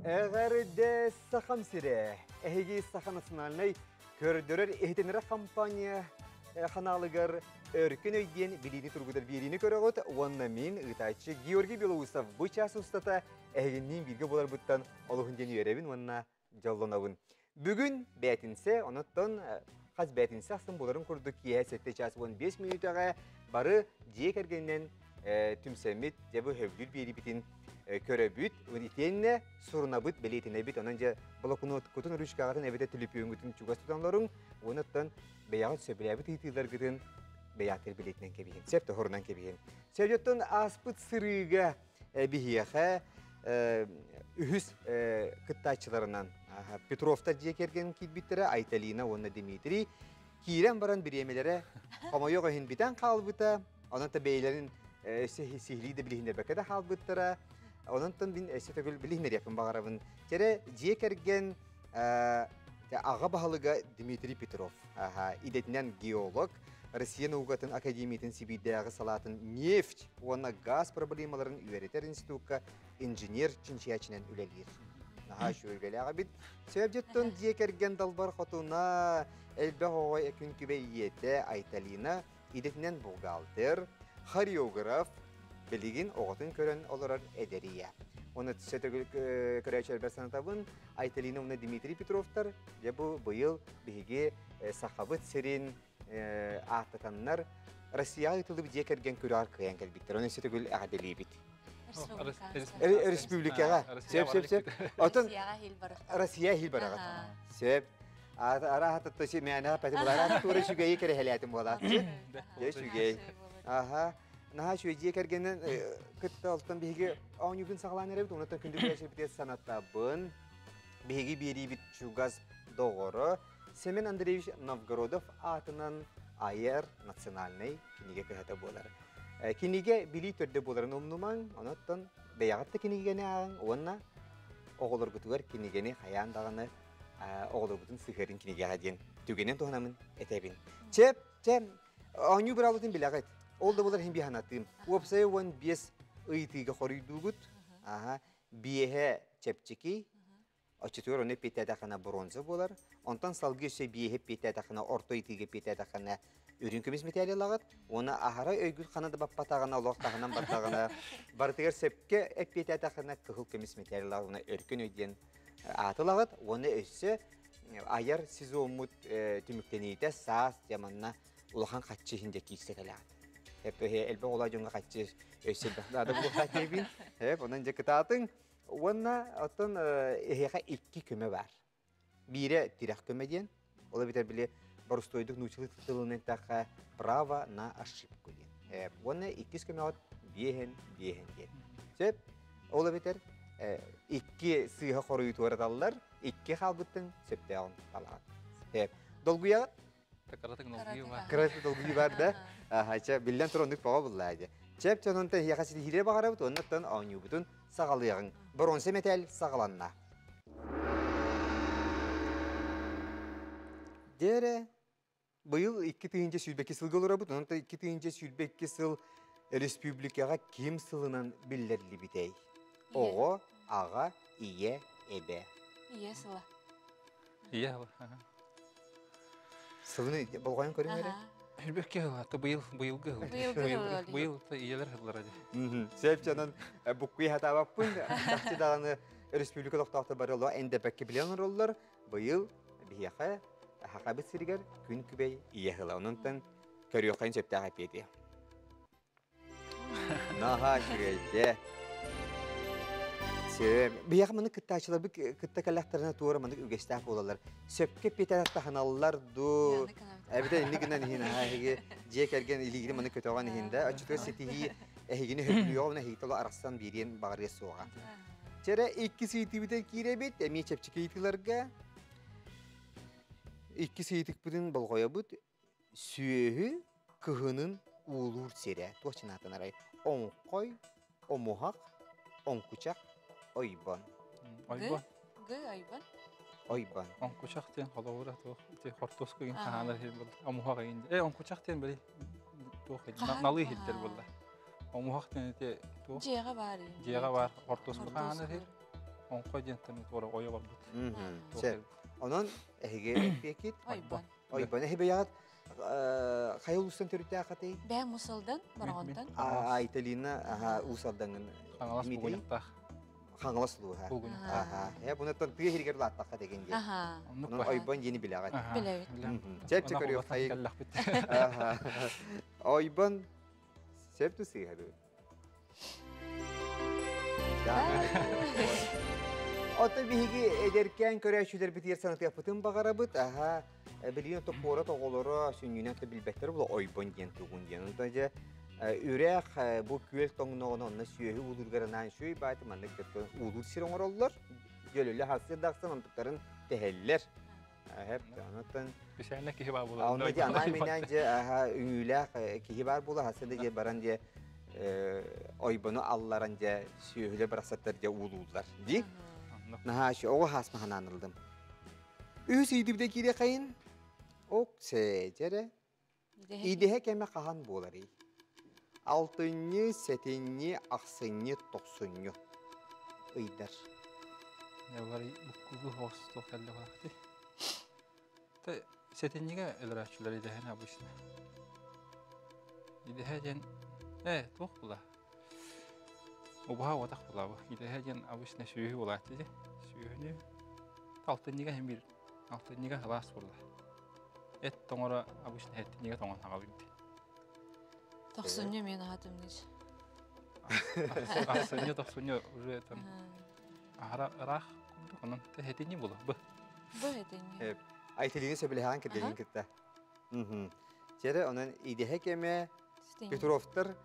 Эҕэрдэ Сахам сирэ! Эһиги Саха национальнай көрдөрөр-иһитиннэрэр компания ханаалыгар Өркөн өй диэн билиини тургутар биэриини көрөҕүт уонна мин ыытааччы Георгий Белоусов бу чаас устата эһигинниин бииргэ буоларбыттан олуһун диэн үөрэбин уонна дьоллонобун. Бүгүн бээтинсэ, онуттан хас бээтинсэ ахсын буоларын курдук киэһэ 7 чаас 15 мүнүүтэҕэ бары дьиэ кэргэнинэн түмсэммит, дьэ бу сөбүлүүр биэриибитин көрөбүт, итиэннэ сурунабыт, бэлиэтинэбит. Онон дьэ блокноткутун, ручкаҕытын эбэтэр төлөпүөҥҥүтүн чугас тутан олоруҥ, уонуттан бэйэҕит сөбүлээбит ыйытыыларгытын бэйэҕитигэр билиэтинэн кэбиһин, сөп тоһорунан кэбиһин. Сөдьөттөн ааспыт сырыыга биһиэхэ үһүс кыттааччыларынан Петровтар дьиэ кэргэн киирбиттэрэ Айталина уонна Дмитрий киирэн баран бириэмэлэрэ хомойуох иһин бүтэн хаалбыта. Онон та бэйэлэрин сиһилии да билиһиннэрбэккэ да хаалбыттара. Онон мин өссө төгүл билиһиннэриэхпин баҕарабын. Чэрэ дьиэ кэргэн аҕа баһылыга Дмитрий Петров. Идэтинэн геолог, Россия наукатын академиятын Сибиирдээҕи салаатын нефть уонна газ проблемаларын үөрэтэр институкка инженер-чинчийээччинэн үлэлиир. Наһаа үчүгэй үлэлээх эбит. Сөбдьөттөн дьиэ кэргэн далбар хотуна, элбэх оҕо күн күбэй ийэтэ Айталина идэтинэн бухгалтер, хореограф, билигин оҕотун көрөн олорор эдэр ийэ. Оны сөтөгүл көрөөччүлэрбэр санатабын, Айталина уонна Дмитрий Петровтар дьэ бу быйыл биһиги Сахабыт сирин ааттатаннар Россияҕа ыытыллыбыт дьиэ кэргэн күрэҕэр кыайан кэлбиттэр. Оны сөтөгүл эҕэрдэлиибит. Республикаҕа. Сөп, сөп, сөп. Отон Россия иһил бараҕыт. Сөп. Арааһа си мээнэ пати булара туора үчүгэйи кэрэһэлээтим буолааччы. Дьэ үчүгэй. Аха. Наһаа үчүгэй дьиэ кэргэнин кытта алтан биһиги оонньуубун саҕалаан эрэбит, онуттан күндү көрөөччүбүтүгэр санатабын. Биһиги биэриибит чугас доҕоро Семен Андреевич Новгородов аатынан айар национальнай кинигэ кыһата буолар. Кинигэ билии төрдө буоларын умнумаҥ, онуттан бэйэҕит да кинигэни ааҕыҥ уонна оҕолоргутугар кинигэни хайаан даҕаны оҕолорбутун сыһыарын кинигэҕэ диэн түгэнин туһанамын этэбин. Чэ, чэ, оонньуу быраабылатын билэҕит. Ол да буолар иһин биһанатыым. Уопсайа 15 ыйытыыга хоруйдуугут. Аха, биэһэ чэпчэки, оччотугар ону эппиэттээтэххинэ бронза буолар. Онтон салгыы өссө биэһэ эппиэттээтэххинэ орто ыйытыыга эппиэттээтэххинэ үрүҥ көмүс мэтээли ылаҕыт. Уонна аһара өйгүт хана да баппатаҕына, олох таһынан бардаҕына, барытыгар сөпкө эппиэттээтэххинэ кыһыл көмүс мэтээли ылаҕыт уонна өркөн өй диэн ааты ылаҕыт уонна өссө айар сезоммут түмүктэниитэ саас дьэ манна улахан хаччы иһин дьэ киирсэ кэлэҕит. Элбэх оҕолоох дьоҥҥо хаччы өссө элбэх наада буолуохтаах диэбин. Онон дьэ кытаатыҥ. Уонна оттон эһиэхэ икки көмө баар. Биирэ тирэх көмө диэн. Ол эбэтэр били боростуойдук нууччалыы тылынан эттэххэ право на ошибку диэн. Уонна иккис көмөҕүт биэһин биэһин диэн. Сөп. Ол эбэтэр икки сыыһа хоруйу туораталлар, икки хаалбыттын сөптөөҕүн талаҕын. Долгуйаҕыт? Кыратык долгуйуу бар. Кыратык долгуйуу бар да? Аха, чэ, биллэн турар оннук бөҕө буллаа дии. Чэп, чэ, онтон эһиэхэ ситиһиилэри баҕарабыт уонна оонньуубутун саҕалыаҕыҥ. Боруонса мэтээл саҕаланна. Дээрэ, быйыл 2022 сылга олоробут, онон 2022 сыл республикаҕа ким сылынан биллэриллибитэй? Оҕо, аҕа, ийэ, эбэ. Ийэ сыла. Ийэ сыла. Сылын болҕойон көрүҥ эрэ. Элбэкке сыла, быйыл быйылгы сыл. Быйылгы Быйыл ийэлэр сыллара дии. Сөп дьонун буккуй хатаабаппын. Чахчы даҕаны республика олохтоохтор бары олох эндэпэккэ билэн олороллор. Быйыл биһиэхэ Хахабыт сиригэр күн күбэй ийэ сыла. Онон көрүөххэ сөптөөх эппиэти. Наһаа үчүгэйдэ. Сөп. Биһиэхэ маннык кыттааччыларбыт кытта кэллэхтэринэ туора маннык үгэстээх буолаллар. Сөпкө эппиэтэ таһыналлар дуу, эбэтэр инник гынан иһин аһаа эһиги дьиэ кэргэн илиигини маннык көтөҕөн иһин да, оччотугар ситиһии эһигини сөбүлүөҕэ уонна эһиги толо арахсан биэриэн баҕарыа суоҕа. Чэрэ иккис ыйытыыбытын киирэбит, эмиэ чэпчэки ыйытыыларга. Иккис ыйытыкпытын болҕойобут. Сүөһү кыһынын уулуур сирэ туох чынаатынарай? Оҥхой, омуһах, оҥкучах, ойбон. Ойбон. Г ойбон. Ойбон. Оҥкучах диэн холобура туох ити хортуоска игин хаһаанар иһир буолла. Омуһах игин. Э оҥкучах диэн били туох налыы иһирдэр буолла. Омуһах диэн ити туох? Дьиэҕэ баар. Дьиэҕэ баар хортуоска хаһаанар иһир. Оҥхой диэнтэн туора ойо барбыт. Сөп. Онон эһиги эппиэкит? Ойбон. Ойбон. Эһи бэйэҕит хайа улуустан төрүттээх Бээ Мусалдан, Бороҕонтон. Айталина аха Уус Алдаҥын Хаҥалас Булгунньахтаах. Хаҥалас улууһа. Аха. Э бунаттан тыа иһигэр улааттахха деген диэн. Аха. Онон ойбон диэни билэҕит. Билэбит. Чэп чэ хайы. Аха. Ойбон сөп сыыһа дуу. Ото биһиги эдэркээн көрөөччүлэрбитигэр санатыахпытын баҕарабыт. Аха, билигин ото куорат оҕолоро сүнньүнэн да билбэттэр була ойбон диэн тугун диэн. Онто дьэ үрэх бу күөл тоҥноҕуна онно сүөһү уулуургар анаан сүөй баайты маннык уулуур сир оҥороллор. Дьөлөлө хасыр дахсан онтуктарын тэһэллэр. Эһэп, онуттан Бисээнэ киһи баар буолар. Онно дьэ анаан минээн дьэ аха үҥүүлээх киһи баар буола хасса да дьэ баран дьэ ойбону алларан дьэ сүөһүлэр барахсаттар дьэ уулууллар ди. Наһаа оҕо хаасма ханаан ылдым. Үһүс ыйдыбыта киириэхэйин ок сээдьэрэ идэһэ кэмэ хаһан буоларый? Алтынньы, сэтинньи, ахсынньы, тохсунньу ыйдар. Явлары буккугу хос кэллэ барахты. Те сэтинньигэ өлөрөөччүлэр идэһэн обычно. Идэһэ диэн туох була? Убаһа уотах була бу. Идэһэ диэн обычно сүөһү буолааччы дии. Сүөһүнү алтынньыга хим бир алтынньыга халаас буолла. Эт тоҥоро обычно эттинньигэ тоҥон хаҕалыйды. Тохсунньу мен аһатым дич. Ахсынньы тохсунньу уже там аһара ыраах курдук онон хэтинньи була бу. Бу хэтинньи. Айтилини сөбүлэһэҕин кэргэнин кытта. Чэрэ онон идэһэ кэмэ Петровтар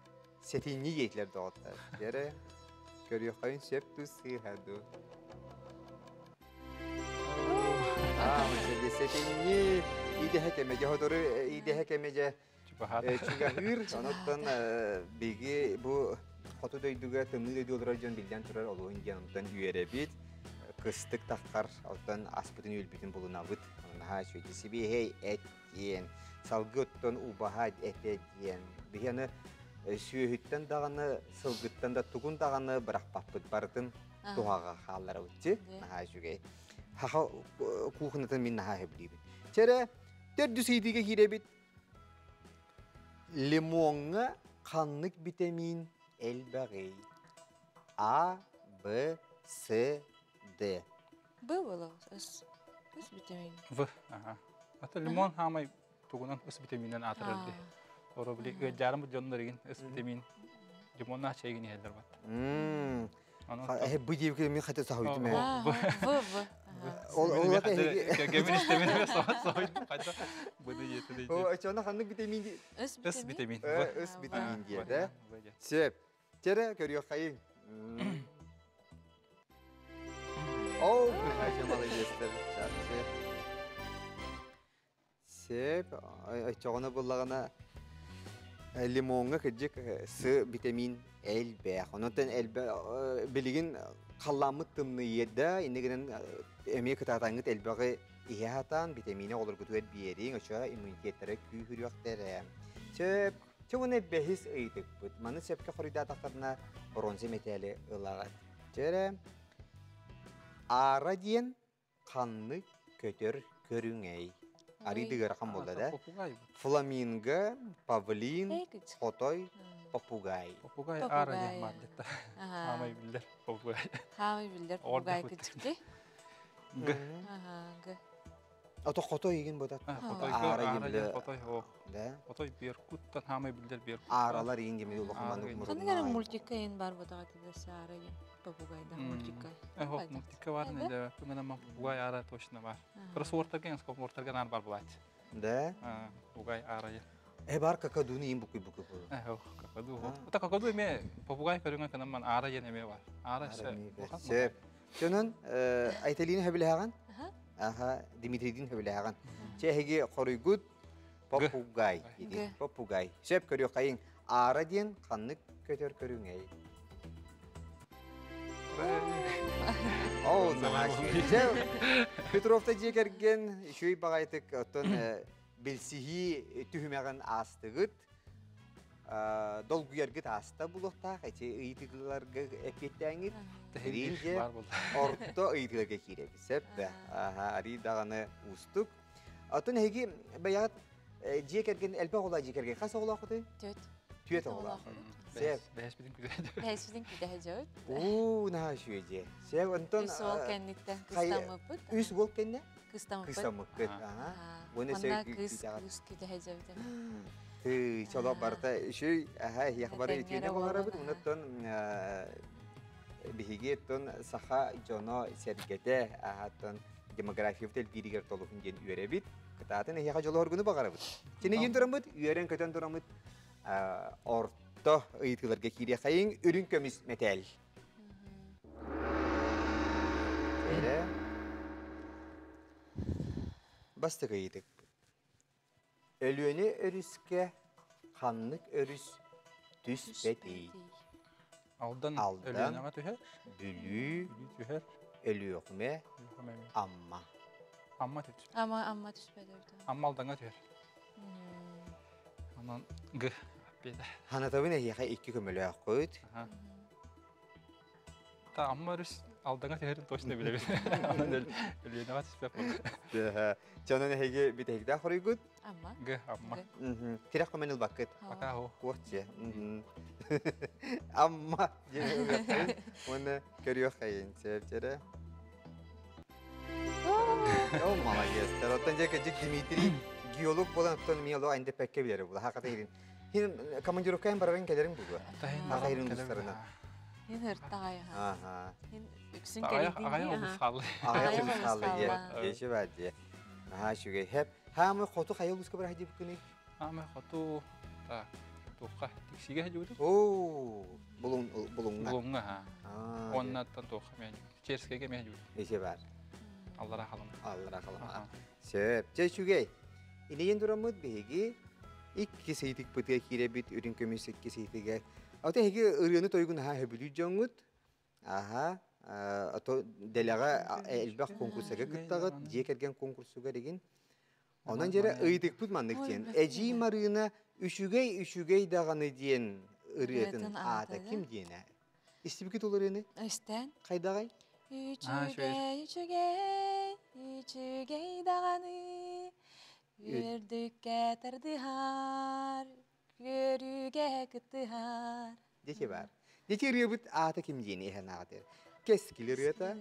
сэтинньи диэтилэр доҕоттор. Чэрэ көрүөххөйүн сөп тус сыыһа дуу. Сэтинньи идэһэ кэмэ дьэ хотору идэһэ кэмэ дьэ чугаһыыр. Онуттан биһиги бу хоту дойдуга тымныы дойду олорор дьон биллэн турар олуһун диэн онтон үөрэбит. Кыстык таххар, оттон аспытын үөлбүтүн булунабыт. Наһаа үчүгэй сибиэһэй эт диэн, салгы оттон убаһа этэ диэн. Биһи аны сүөһүттэн даҕаны, сылгыттан да тугун даҕаны бырахпаппыт барытын туһаҕа хаалларабытчы. Наһаа үчүгэй. Хаха кухнатын мин наһаа сөбүлүүбүн. Чэрэ, төрдүс ыйытыыга киирэбит. Лимоҥҥа ханнык битэмиин элбэҕий? А, Б, С, Д. Б было. С. С витамин. В. Ага. Ата лимон хаамай тугунан С витаминен аатырар ди. Оро били ыалдьаарым дьоннор игин С витамин лимоннаах чайгин иһэллэр бат. Э бу диэбикэ мен хата сахуйтум ээ. В В. Ол ол Гэмин истемин соһуйдум хайда быны диэтэ О, чона ханнык витамин ди? С С витамин. С витамин диэ, Сөп. Тере көрүөххэйиҥ. Оо, маладьыастар, чахчы. Сөп, оччоҕуна буллаҕына лимоҥҥа кырдьык С витамин элбэх. Онон элбэх билигин халлааммыт тымныйда, инньэ гынан эмиэ кытаатаҥҥыт элбэҕи иһэ сатаан витамини оҕолоргутугар биэриҥ, оччоҕо иммунитеттара күүһүрүөхтэрэ. Сөп, Чэ уонна бэһис ыйытыкпыт. Маны сөпкө хоруйдаатахтарына бронза мэтээли ылаҕыт. Чэ эрэ, аара диэн ханнык көтөр көрүҥэй? Арыйды ыарахан буолла да? Попугай. Фламинго, павлин, хотой, попугай. Попугай аара диэн баар дэтта. Хаамай биллэр попугай. Хаамай биллэр попугай кычыкты. Г. Ага, Г. Ото хотой игин бодат. Хотой аара диэн хотой ох. Да. Хотой беркуттан хаамай биллэр беркут. Ааралар игин гемил улахан маннык муруннаах. Ханнык эрэ мультикка ин бар ботаҕа тиде саара диэн попугайда мультикка. Ох, мультикка бар не да. Тугана попугай аара точно бар. Кроссвордтарга скроссвордтарга наар бар булаат. Да. Попугай аара Э бар какадуны им букуй букуй бу. Э ох, какаду. Ота какаду эме попугай көрүҥэ канамман аара диэн эме бар. Аара сөп. Чонон Айталина хөбүлэһэҕин? Аха, Дмитрийдин хөбүлэһэҕин. Чэ эһиги хоруйгут попугай. Попугай. Сөп көрүөххэйиҥ. Аара диэн ханнык көтөр көрүҥэй? Оо, наһаа Петровта дьиэ кэргэн үчүгэй баҕайытык оттон билсиһии түһүмэҕин аастыгыт. Долгуйаргыт ааста булуохтаах, эти ыйытыыларга эппиэттээҥҥит. Ринже орто ыйытыыларга киирэбит. Сөп да? Аха, арый даҕаны уустук. Оттон эһиги бэйэҕит дьиэ кэргэн элбэх оҕолоох дьиэ кэргэн хас оҕолооххутуй? Түөрт. Түөрт оҕолоох. Сөп. Бэһэспитин күтэ. Бэһэспитин күтэ дьөт. Уу, наһаа үчүгэй дьиэ. Сөп, онтон Үс уол кэнниттэн кыстаммыппыт. Үс уол кэннэ? Кыстаммыппыт. Кыстаммыккыт. Аха. Уонна кыыс кыыс күтэ дьөбүтэ. Тыы, чоло барыта үчүй, аха, эһиэхэ бары үтүөнү баҕарабыт. Онуттан биһиги оттон саха дьоно сэргэтэ, аһаттан демографиябыт элбииригэр толуһун диэн үөрэбит. Кытаатын эһиэхэ дьолуоргуну баҕарабыт. Чинигин тураммыт, үөрэн-көтөн тураммыт орто ыйытыыларга киириэхэйиҥ үрүҥ көмүс мэтээл. Эрэ. Бастакы ыйытык. Өлүөнэ өрүскэ ханнык өрүс түспэтий? Алдан Өлүөнэҕэ түһэр. Бүлүү, Бүлүү түһэр. Өлүөхүмэ, Амма. Амма түспэт. Амма Амма түспэт эбит. Амма Алдаҥҥа түһэр. Онон Г аппиэтэ. Ханатабын эһиэхэ икки көмөлөөххүт. Та Амма өрүс Алдаҥа түһэрин точно билэбин. Онон Өлүөнэҕэ түспэт буолла. Дьонун эһиги бүтэһиктээх хоруйгут? Амма. Г Амма. Тирэх көмөн ылбаккыт. Пока хо. Куорче. Амма диэн ылыаххайын уонна көрүөххэйин сөп О, молодец. Оттон дьэ кэдьик Дмитрий геолог буолан оттон миэло айндеппекке билэр була. Хаката ирин. Хин командировкаен барарын келерин бугу. Аха ирин устарына. Хин ыртаҕай. Аха. Хин үксүн кэлидин. Аҕай олус хаалла. Аҕай олус хаалла дьиэ. Дьиэ баар дьиэ. Наһаа үчүгэй. Хэп. Хаамы хоту хайа улууска барар диэбиккиний? Хаамы хоту так туохха тиксигэ диэбитим. Оо, булуҥ булуҥҥа. Булуҥҥа ха. Оннаттан туохха мен Черскэйгэ мен диэбитим. Эже бар. Аллара халыма. Аллара халыма. Сөп. Дьэ үчүгэй. Инийэн тураммыт биһиги икки сыйтыкпытыга киирэбит үрүҥ көмүс икки сыйтыгар. Ото эһиги ырыаны тойгун аха хөбүлүүр дьоҥҥут. Аха. Ото дэлэҕэ элбэх конкурсага кыттаҕыт, дьиэ кэргэн конкурсугар игин. Онон дьэрэ ыйытыкпыт маннык диэн. Эдьиий Марыына үчүгэй үчүгэй даҕаны диэн ырыатын аата ким диэнэ? Истибикит ол ырыаны? Истэн. Хайдаҕай? Үчүгэй, үчүгэй, үчүгэй даҕаны, үрдүккэ тардыһар, көрүүгэ кыттыһар. Дети бар. Дети ырыабыт аата ким диэни иһэн аҕатыр. Кэскил ырыата.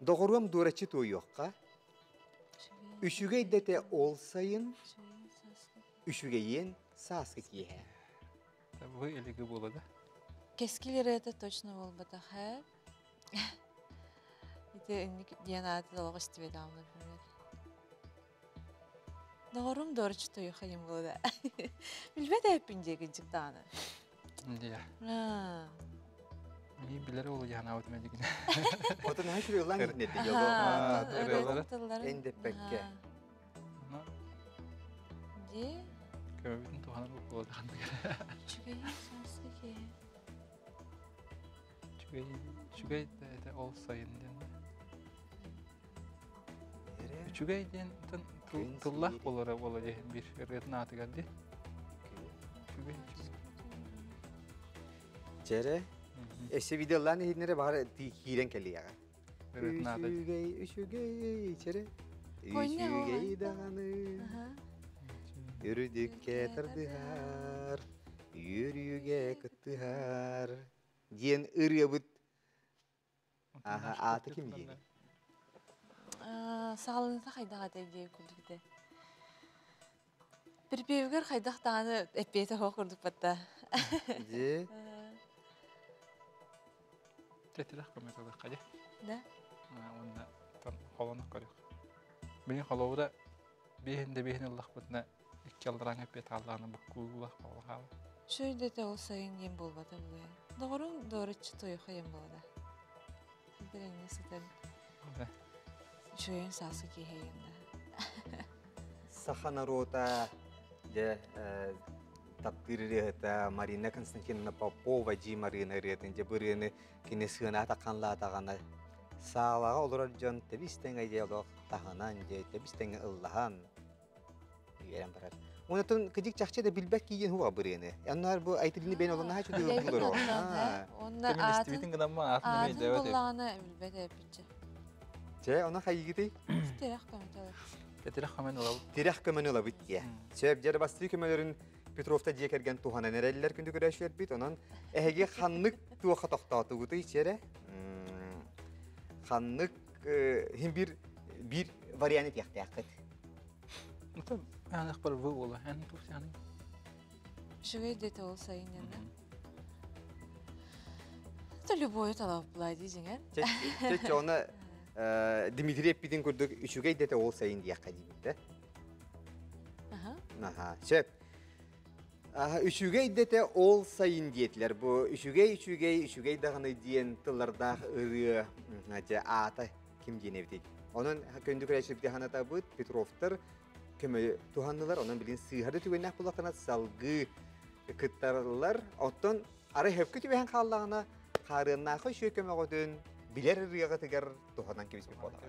Доҕоруом дуораччы туойуохха. Үчүгэй дэтэ ол сайын, үчүгэйиэн сааскы киэһэ. Бу илиги буола да? Кэскил ырыата точно буолбатах ээ. Ити инник диэн ааты олох истибэтэҕим, например. Доҕорум дорчу туйухайым буола. Билбэт эппин диэки даҕаны. Дия. Ми билэр ол янаабыт мэдигин. Отон наһаа үчүгэй ыллаан иһиннэрди Тылларын. Эндеппекке. Дии. Көмөбүтүн туһанар буолуо ханнык. Үчүгэй сааскы киэһэ. Үчүгэй үчүгэй это ол сайын диэн. Үчүгэй диэн тыллаах буолара буола диэн биир ырыатын аатыгар дии. Үчүгэй үчүгэй. Чэрэ. Эссе видеолаан иһиннэре баҕар киирэн кэлиэҕэ. Үчүгэй, үчүгэй, чэрэ. Үчүгэй даҕаны. Үрдүккэ тардыһар, үөрүүгэ кыттыһар диэн ырыабыт аха аата ким диэни? Саҕаланыыта хайдах этэй диэн курдук этэ. Припевигэр хайдах даҕаны эппиэтэ суох курдук батта. Дьи. Тэтилэх көмөтөлөххө дьэ. Да? Уонна холонох көрүөх. Билин холобура биэһин да биэһин ыллахпытына икки аллараҥ эппиэт хааллаҕына буккууллах хаалла. Шөйдөтө ол сайын диэн буолбата буолуо. Доҕоруҥ дуораччы тойуха диэн буолла. Хайдах сытар. Үчүгэйин сааскы киэһэйин да. Саха норуота дьэ таптыыр ырыаһыта Марина Константиновна Попова дьии Марина ырыатын дьэ бу ырыаны кини сыанаата ханлаатаҕына саалаҕа олорор дьон тэбис тэҥэ дьэ олох таһынан дьэ тэбис тэҥэ ыллаһан үөрэн барар. Онтон кыдьык чахчы да билбэт киийэн хуга бырыаны. Аннар бу айтылыны бэйэн олоннаха чүдү булар. Онна атын гынамма атын атын буллаҕына билбэт эппитче. Чэ, она хайыгытый? Тирэх көмөтө ылабыт. Тирэх көмөнү ылабыт. Тирэх көмөнү ылабыт дие. Сөп, дьэр бастыы көмөлөрүн Петровта дьиэ кэргэн туһанан эрэллэр күндү көрөөччүлэрбит. Онон эһиги ханнык туоха тохтоотугутуй чэрэ? Ханнык хин бир бир вариант этиэхтээххит. Это анах бар вы буола. Эн тух сяны. Үчүгэй дете ол сайын янна. Это любой талап булай дижиңер. Чэ, оны Дмитрий эппитин курдук үчүгэй дете ол сайын диэххэ диибит да. Аха, сөп. Үчүгэй дете ол сайын диэтилэр. Бу үчүгэй, үчүгэй, үчүгэй даҕаны диэн тыллардаах ырыа аата ким диэн эбитий? Онон көндү көрөөччүбүт ханатабыт Петровтар көмө туһаннылар. Онон билин сыыһары түгэннээх буллахтарына салгыы кыттарылар. Оттон арай хөпкө түбэһэн хааллаҕына хаарыаннаахы үчүгэй көмөҕөтүн билэр ырыаҕытыгар туһанан кэбиспит буолар.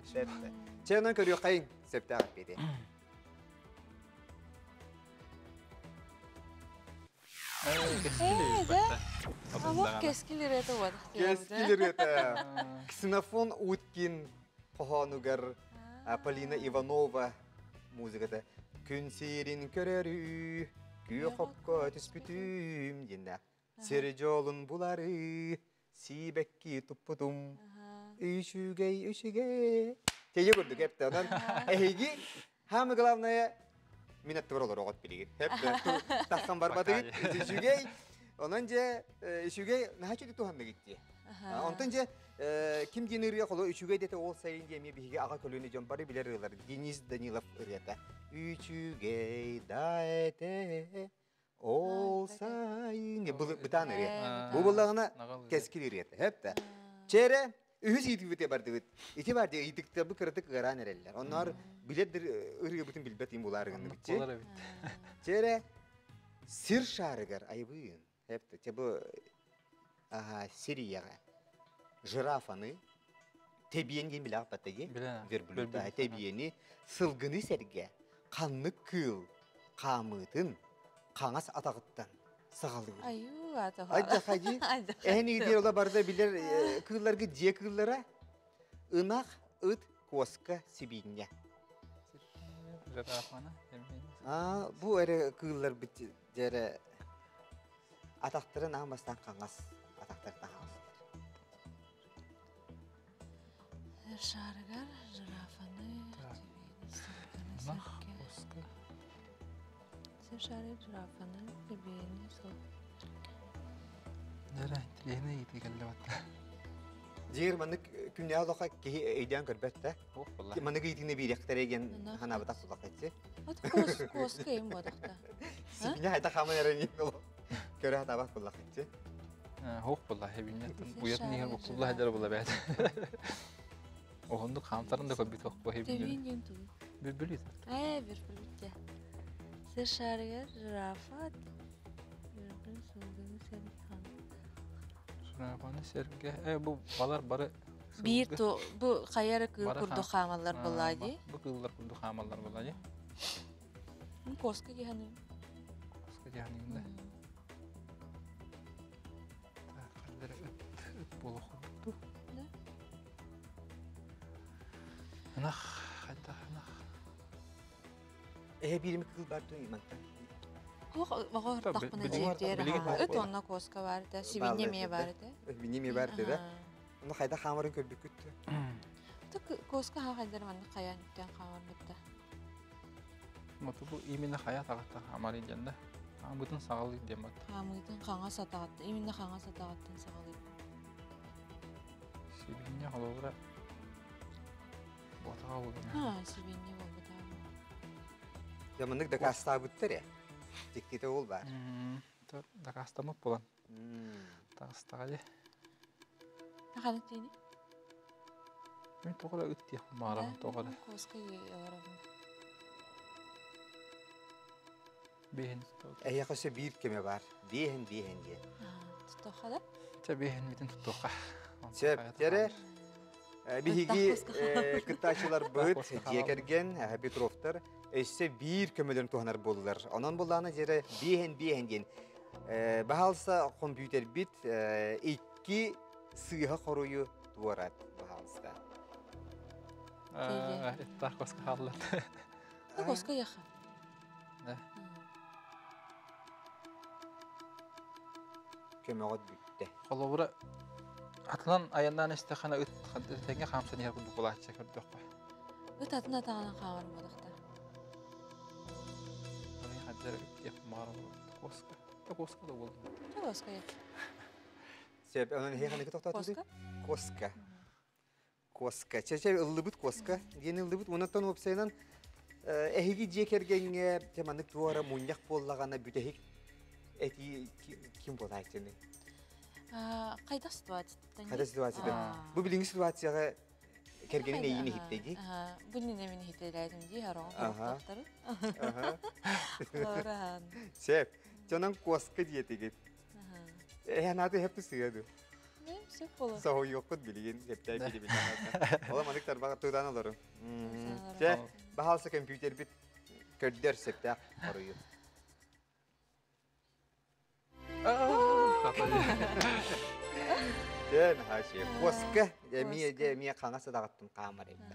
Чэ, онон көрүөххэйиҥ сөптөөх эппиэти. Алох кэскил ырыата Кэскил ырыата. Ксенофон Уткин хоһоонугар Полина Иванова музыката Күн сирин көрөрүү, күөх окко түспүтүм диэннээх. Сир дьолун булары, сиибэкки туппутум. Үчүгэй, үчүгэй. Тейе курдук эпте. Онон эһиги самое главное мин аттыбар олороҕут билигин. Тахсан барбатыгыт үчүгэй. Онон дьэ үчүгэй наһаа үчүгэй туһанныгыт дии. Онтон дьэ ким диэн ырыа холо үчүгэй дэтэ ол сайын диэ эмиэ биһиги аҕа көлүөнэ дьон бары билэр ырыалар Денис Данилов ырыата. Үчүгэй да этэ Ол сайын бытаан ырыа. Бу буллаҕына кэскил ырыата. Хэп Чэрэ үһүс ыйытыыбыт бардыбыт. Ити бар дии ыйытыктарбыт кыратык ыараан эрэллэр. Онноор билэр ырыабытын билбэт им булаар гынныбыт. Чэрэ сир шаарыгар айбыын. Хэп те бу аха Сирияҕа жирафаны тебиэн диэн билэҕит баттаги верблюд тебиэни сылгыны сэргэ ханнык кыыл хаамыытын хаҥас атаҕыттан саҕалыыр. Айуу, атаҕа. Айдахади. Эһэн игитер ола барда билер кыылларгы дьиэ кыыллара ынах, ыт, куоска, сибиинньэ. Аа, бу эрэ кыыллар бит дьэрэ атахтарын аан бастаан хаҥас атахтарыттан хаҥас. Шаарыгар жирафаны, Ынах, куоска. Шары жирафаны, тебиэни сол. Нэрэ, интеллигентный ыйытыы кэллэ батта. Дьиэр маннык күннээҕи олоххо киһи өйдөөн көрбөт да. Маннык ыйытыыны биириэхтэрэ диэн санаабатах сулахаччы. От куоска им бодохта. Сибиня хайда хааман эрэ көрө хатаабат буллахаччы. Хоох булла хэбиннеттен уятын иһэр буккулла хадьар була бэт. Оһондук хаамтарын да көрбүт охпо хэбиннет. Тебин диэн тугу? Бүрбүлүт. Ээ, бүрбүлүт Сир шаарыгар жирафа бүрбүн сылгыны сэргэ Жирафаны сэргэ. Э, бу балар бары Биир ту бу хайа эрэ кыыл курдук хаамаллар буоллаа дии. Бу кыыллар курдук хаамаллар буоллаа дии. Коска дии Коска дии да. Так, ыт ыт буолуох курдук. Да. Ынах, хайдах ынах. Эһэ биирими кыыл бар туй мантан. Туох оҕо ыртахпына дьиэтигэр ыт онно куоска баар этэ, сибинньэ эмиэ баар этэ. Сибинньэ эмиэ баар этэ да. Ону хайдах хаамарын көрбүккүт Куоска хаһа хайдар маннык хайаан үктэн хаамарбыт да. Моту бу именно хайа атаҕыттан хаамар диэн да. Хаамыытын саҕалыыр диэн бат. Хаамыытын хаҥас атаҕыттан, именно хаҥас атаҕыттан саҕалыыр. Сибинньэ холобура буотаҕа буолуо. Аа, сибинньэ буолбатаҕа. Дьэ маннык дакаастаабыттар ээ. Дьиктитэ ол баар. Дакаастаммыт буолан. Таҕыстаҕа дии. Ханнык диэни? Мин тоҕо эрэ ыт диэхпин баҕарабын, тоҕо эрэ. Куоска олоробун. Биэһин Эһиэхэ өссө биир көмө баар. Биэһин биэһин диэн. Туттуохха да? Чэ биэһин бүтүн туттуохха. Сөп. Дьэрэ биһиги кыттааччыларбыт дьиэ кэргэн Петровтар. өссө биир көмөлөрүн туһанар буоллулар. Онон буллаана дьэрэ биэһэн биэһэн диэн баһаалса компьютербит икки сыыһа хоруйу туорат баһаалыста. Иттах коска хааллар. Коска яха. Да. Көмөҕөт бүттэ. Холобура атынан айаннаан истэххинэ ыт тэҥҥэ хаамсан иһэр курдук булааччы көрдөххө. Ыт атын атаҕынан хаамар буолахта. Хаддара ыт маар коска. Коска да буолду. Коска я. Сөп, онон эһиэхэ ханныгы тохтоотугуй? Коска. Коска. Коска. Чэ-чэ ыллыбыт коска диэн ыллыбыт. Онтон уопсайынан эһиги дьиэ кэргэҥҥэ те маннык туора мунньах буоллаҕына бүтэһик этии ким буолааччыный? Хайдах ситуацияттан? Хайдах ситуацияда? Бу билиҥҥи ситуацияҕа кэргэнин эйиин иһиттэ дии. Бу иннинэ мин иһитэлээтим дии, хароҕун хоруктаттары. Сөп. Дьонон куоска диэтигит. Эһэнааты хэппи сыа ду. Сөп боло. Соһуйуохпут билигин кэптэй билибин. Ола манык тарбаҕа тутан олору. Чэ, баһаалса компьютербит көрдөр сөптөөх хоруйу. Дэн хашы. Куоска эмиэ дьэ эмиэ хаҥас адаҕаттан хаамар эбит.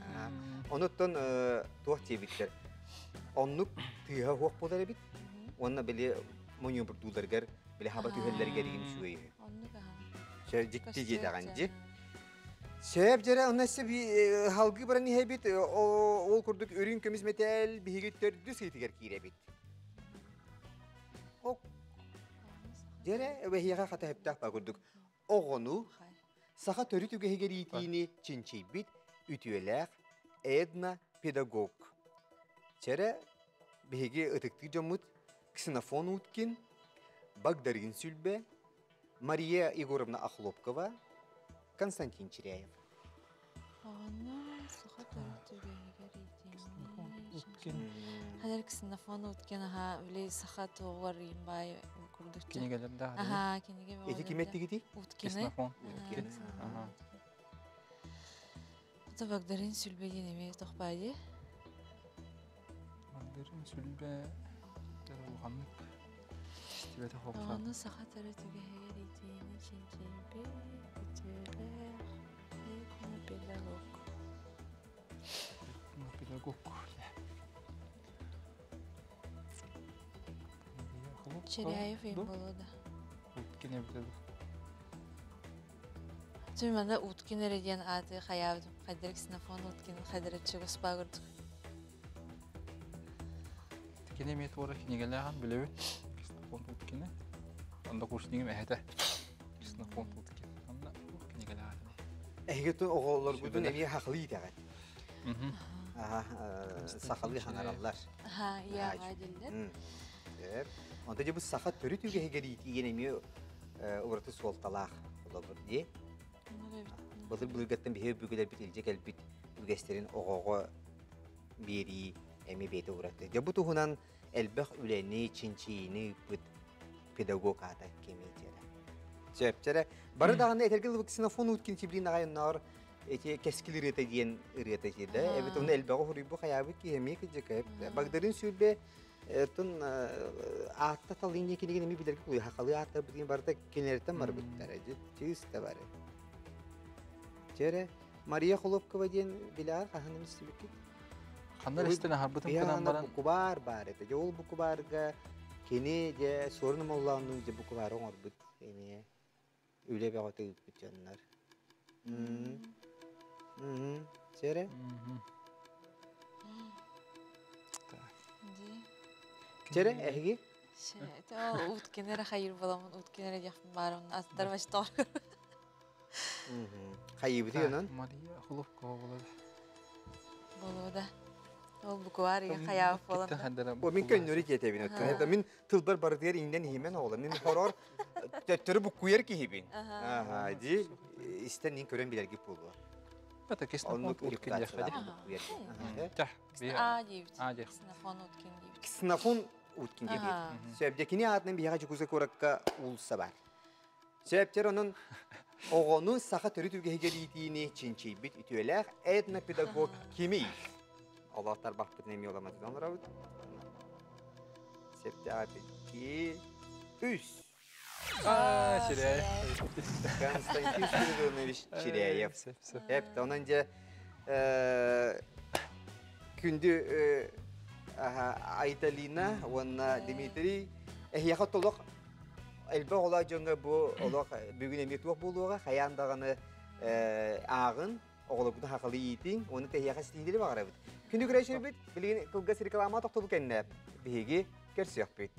Онуттан туох диэбиттэр. Оннук тыаһа суох буолар эбит. Уонна били муньуобурдууларыгар били хаба түһэллэригэр игин үчүгэй үһү. Оннук аха. Сөп дьикти диэтэҕин дьи. Сөп дьэрэ онно өссө халгыы баран иһэбит ол курдук үрүҥ көмүс мэтээл биһиги төрдүс ыйытыгар киирэбит. Дьэрэ эһиэхэ хата сөптөөх ба курдук оҕону саха төрүт үгэһигэр иитиини чинчийбит үтүөлээх этно-педагог. Чэрэ биһиги ытыктыыр дьоммут Ксенофон Уткин, Багдарыын Сүлбэ, Мария Егоровна Охлопкова, Константин Чиряев. Оҕону саха төрүт үгэһигэр иитиини Уткин. Хадэр Ксенофон Уткин аха били саха туоҕугар баай курдук Кинигэлэр да Аха, кинигэ Эти ким эттигити? Уткины. Ксенофон Уткин. Аха. Ото Багдарыын Сүлбэ диэн эмиэ тохпаайы. Багдарыын Сүлбэ улаханнык истибэтэх опса. Ону саха төрүт үгэһигэр иитиини чинчийбит үтүөлээх этнопедагог. Этнопедагог. Чиряев им боло да. Уткин эбитэ Түм манда Уткин эрэ диэн ааты хайаабытым. Хайдары Ксенофон Уткин хайдары чугас курдук. Кини эмиэ туора кинигэлээҕин билэбин. Ксенофон Уткины. Онда курсниҥым эһэтэ. Ксенофон Уткин. Онно кинигэлээх этэ. Эһиги оҕолоргутун эмиэ хахлыы итэҕит. Аха, сахалыы хаҥараллар. Аха, яаҕа дииллэр. Онто дьэ бу саха төрүт үгэһигэр иитиигин эмиэ ураты суолталаах холобур дии. Былыр былыргаттан биһиги өбүгэлэрбит илдьэ кэлбит үгэстэрин оҕоҕо биэрии эмиэ бэйэтэ ураты. Дьэ бу туһунан элбэх үлэни, чинчийиини ыыппыт педагог аата кимий диэрэ. Сөп Бары даҕаны этэргэ дылы Ксенофон Уткин Тибрин аҕай оннооҕор эти кэскил ырыата диэн ырыата киирдэ. Эбит оны элбэҕи хоруйбу хайаабыт киһи эмиэ кыдьыка. Багдарын сүрбэ тун аатта талыйне кинигин эми билэргэ кулуй хахалы ааттар битин барыта кинилэртэн барбыттар. Чыыс да бары. Чэрэ Мария Холопкова диэн билээр хаһан истибиккит? Ханна истэн аһарбытым гынан баран букубаар баар этэ. Дьэ ол букубаарга кини дьэ суорун омоллооннуу дьэ букубаары оҥорбут эмиэ үлэ бөҕөтө ыыппыт дьоннор. Чэрэ? Чэрэ эһиги? Ол Уткин эрэ хайыр боламын Уткин эрэ диэхпин баарым аттар бачтоор. Хайыбыты онон? Мария Хлопкова болар. Болуо да. Ол букваар иге хайаабыт болан. Бу мин көннөрү диэтэбин өттүн. Это мин тылбар барытыгар иҥнэн иһимэн оҕолор. Мин хорор төттөрү буккуйар киһибин. Аха, ди истэн нин көрөн билэргит буолуо. Это Ксенофон Уткин диэххэ ди. А диэбит. А диэх. Ксенофон Уткин диэбит. Ксенофон Уткин диэбит. Сөп, кини аатынан биһиэхэ Дьокуускай куоракка уулусса бар. Сөптер онон оҕону саха төрүт үгэһигэр иитиини чинчийбит үтүөлээх этнопедагог кимий? Олох тарбахпытын эмиэ уламатытан олоробут. Септээҕи 2, 3. Чиряев. Константин Спиридонович Чиряев. Эп, онон дьэ күндү Айталина уонна Дмитрий эһиэхэ толох элбэх олох дьоҥҥо бу олох бүгүн эмиэ туох буолуоҕа хайаан даҕаны ааҕын оҕолоргутун хахалы иитиҥ уонна тэһиэхэ ситиһиилэри баҕарабыт. Күндү көрөөччүлэрбит билигин кылгас реклама тохтобул кэннэ биһиги көрсүөхпүт.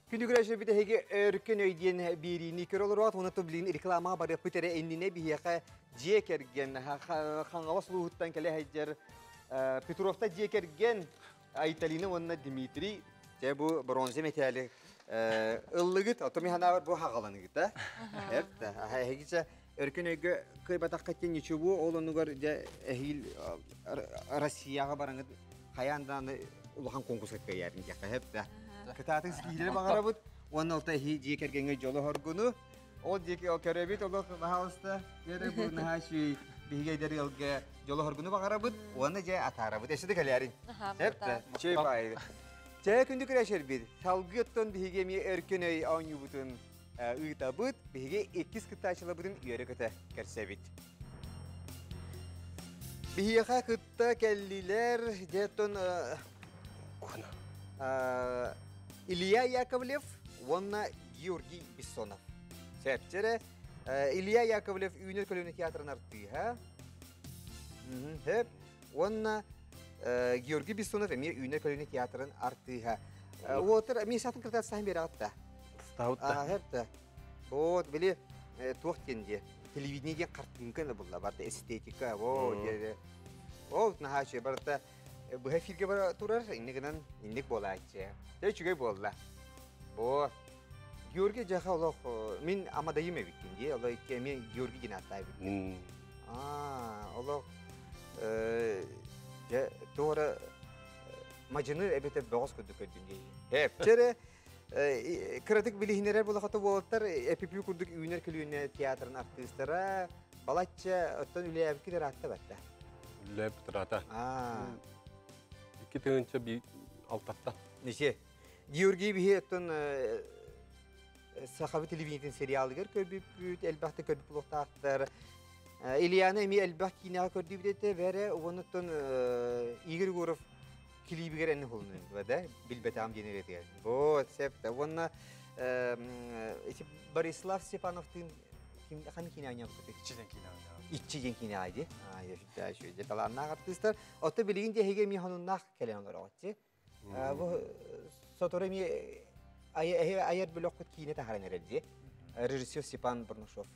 Күндү көрөөччүлэрбит эһиги өркөн өй диэн биэриини көрө олороот, уонна билигин рекламаҕа барыахпыт эрэ иннинэ биһиэхэ дьиэ кэргэн Хаҥалас улууһуттан кэлэ сылдьар Петровта дьиэ кэргэн Айталина уонна Дмитрий дьэ бу бронза мэтээли ыллыгыт, оттон мин санаабар бу хаҕаланыгыт да. Эп эһигичэ өркөн өйгө кыайбатахха тин ничего, ол оннугар дьэ эһиил Россияҕа бараҥыт хайаан даҕаны улахан конкурска кыайарын диэххэ сөп да. Кытаатын ситиһиилэри баҕарабыт уонна ол эһии дьиэ кэргэҥҥэ дьолу хоргуну ол диэки ол көрөбүт олох баһаалыста көрө бу наһаа үчүгэй биһиги эдэр ыалга дьолу хоргуну баҕарабыт уонна дьэ атаарабыт өссө да кэлээриҥ сөп да чэй баайы чэ күндү күрэшэрбит салгыы оттон биһиги эмиэ өркөн өй оонньуубутун ыытабыт биһиги иккис кыттааччыларбытын үөрэ-көтө көрсөбүт биһиэхэ кытта кэллилэр дьэ оттон Илья Яковлев уонна Георгий Бессонов. Сөпчөрө Илья Яковлев Үүнэр көлүөнэ театрын артыыһа. Сөп. Уонна Георгий Бессонов эмиэ Үүнэр көлүөнэ театрын артыыһа. Уотар эмиэ сатын кыртат саһын бераҕытта. Ставытта. Сөп. Вот, били туох диэн диэ. Телевидение диэн картинка булла барда эстетика. Во, диэ. Ол наһаа үчүгэй барыта быһа эфиргэ бара турар, инник гынан инник буолааччы. Дьэ үчүгэй буолла. Бо Георгий дьаха олох мин амадайым эбиккин дии, олох эмиэ Георгий диэн ааттаабыт. Аа, олох дьэ туора мадьыны эбэтэр бөҕөс курдук көрдүм дии. Эпчэрэ кыратык билиһинэрэр булахата буолаттар эпипүү курдук үүнэр көлүөнэ театрын артыыстара балачча оттон үлээбиккит ыраатта батта. Үлээбит ыраата. 2006-тан. Неше. Георгий биһи оттон Сахабы телевидениетин сериалыгар көрбүппүт, элбэхтэ көрбүт булуохтаахтар. Ильяна эмиэ элбэх киинэҕэ көрдүүбүт этэ, бэрэ уонуттан Игорь Егоров килиибигэр энни холунуйдуба да билбэтэҕим диэн эрэтигэр. Вот, септе. Уонна Борислав Степановтыын ким ханны киинэ аанньабыт? Иччи диэн киинэ аанньабыт. Иччи диэн киинэ аайди. Аа, үчүгэй талааннаах артыыстар. Отто билигин диэһигэ эмиэ хонуннаах кэлэн олороҕут. Бу сотору эмиэ айар бөлөххүт киинэ таһааран эрэр дии. Режиссер Степан Бурнашов.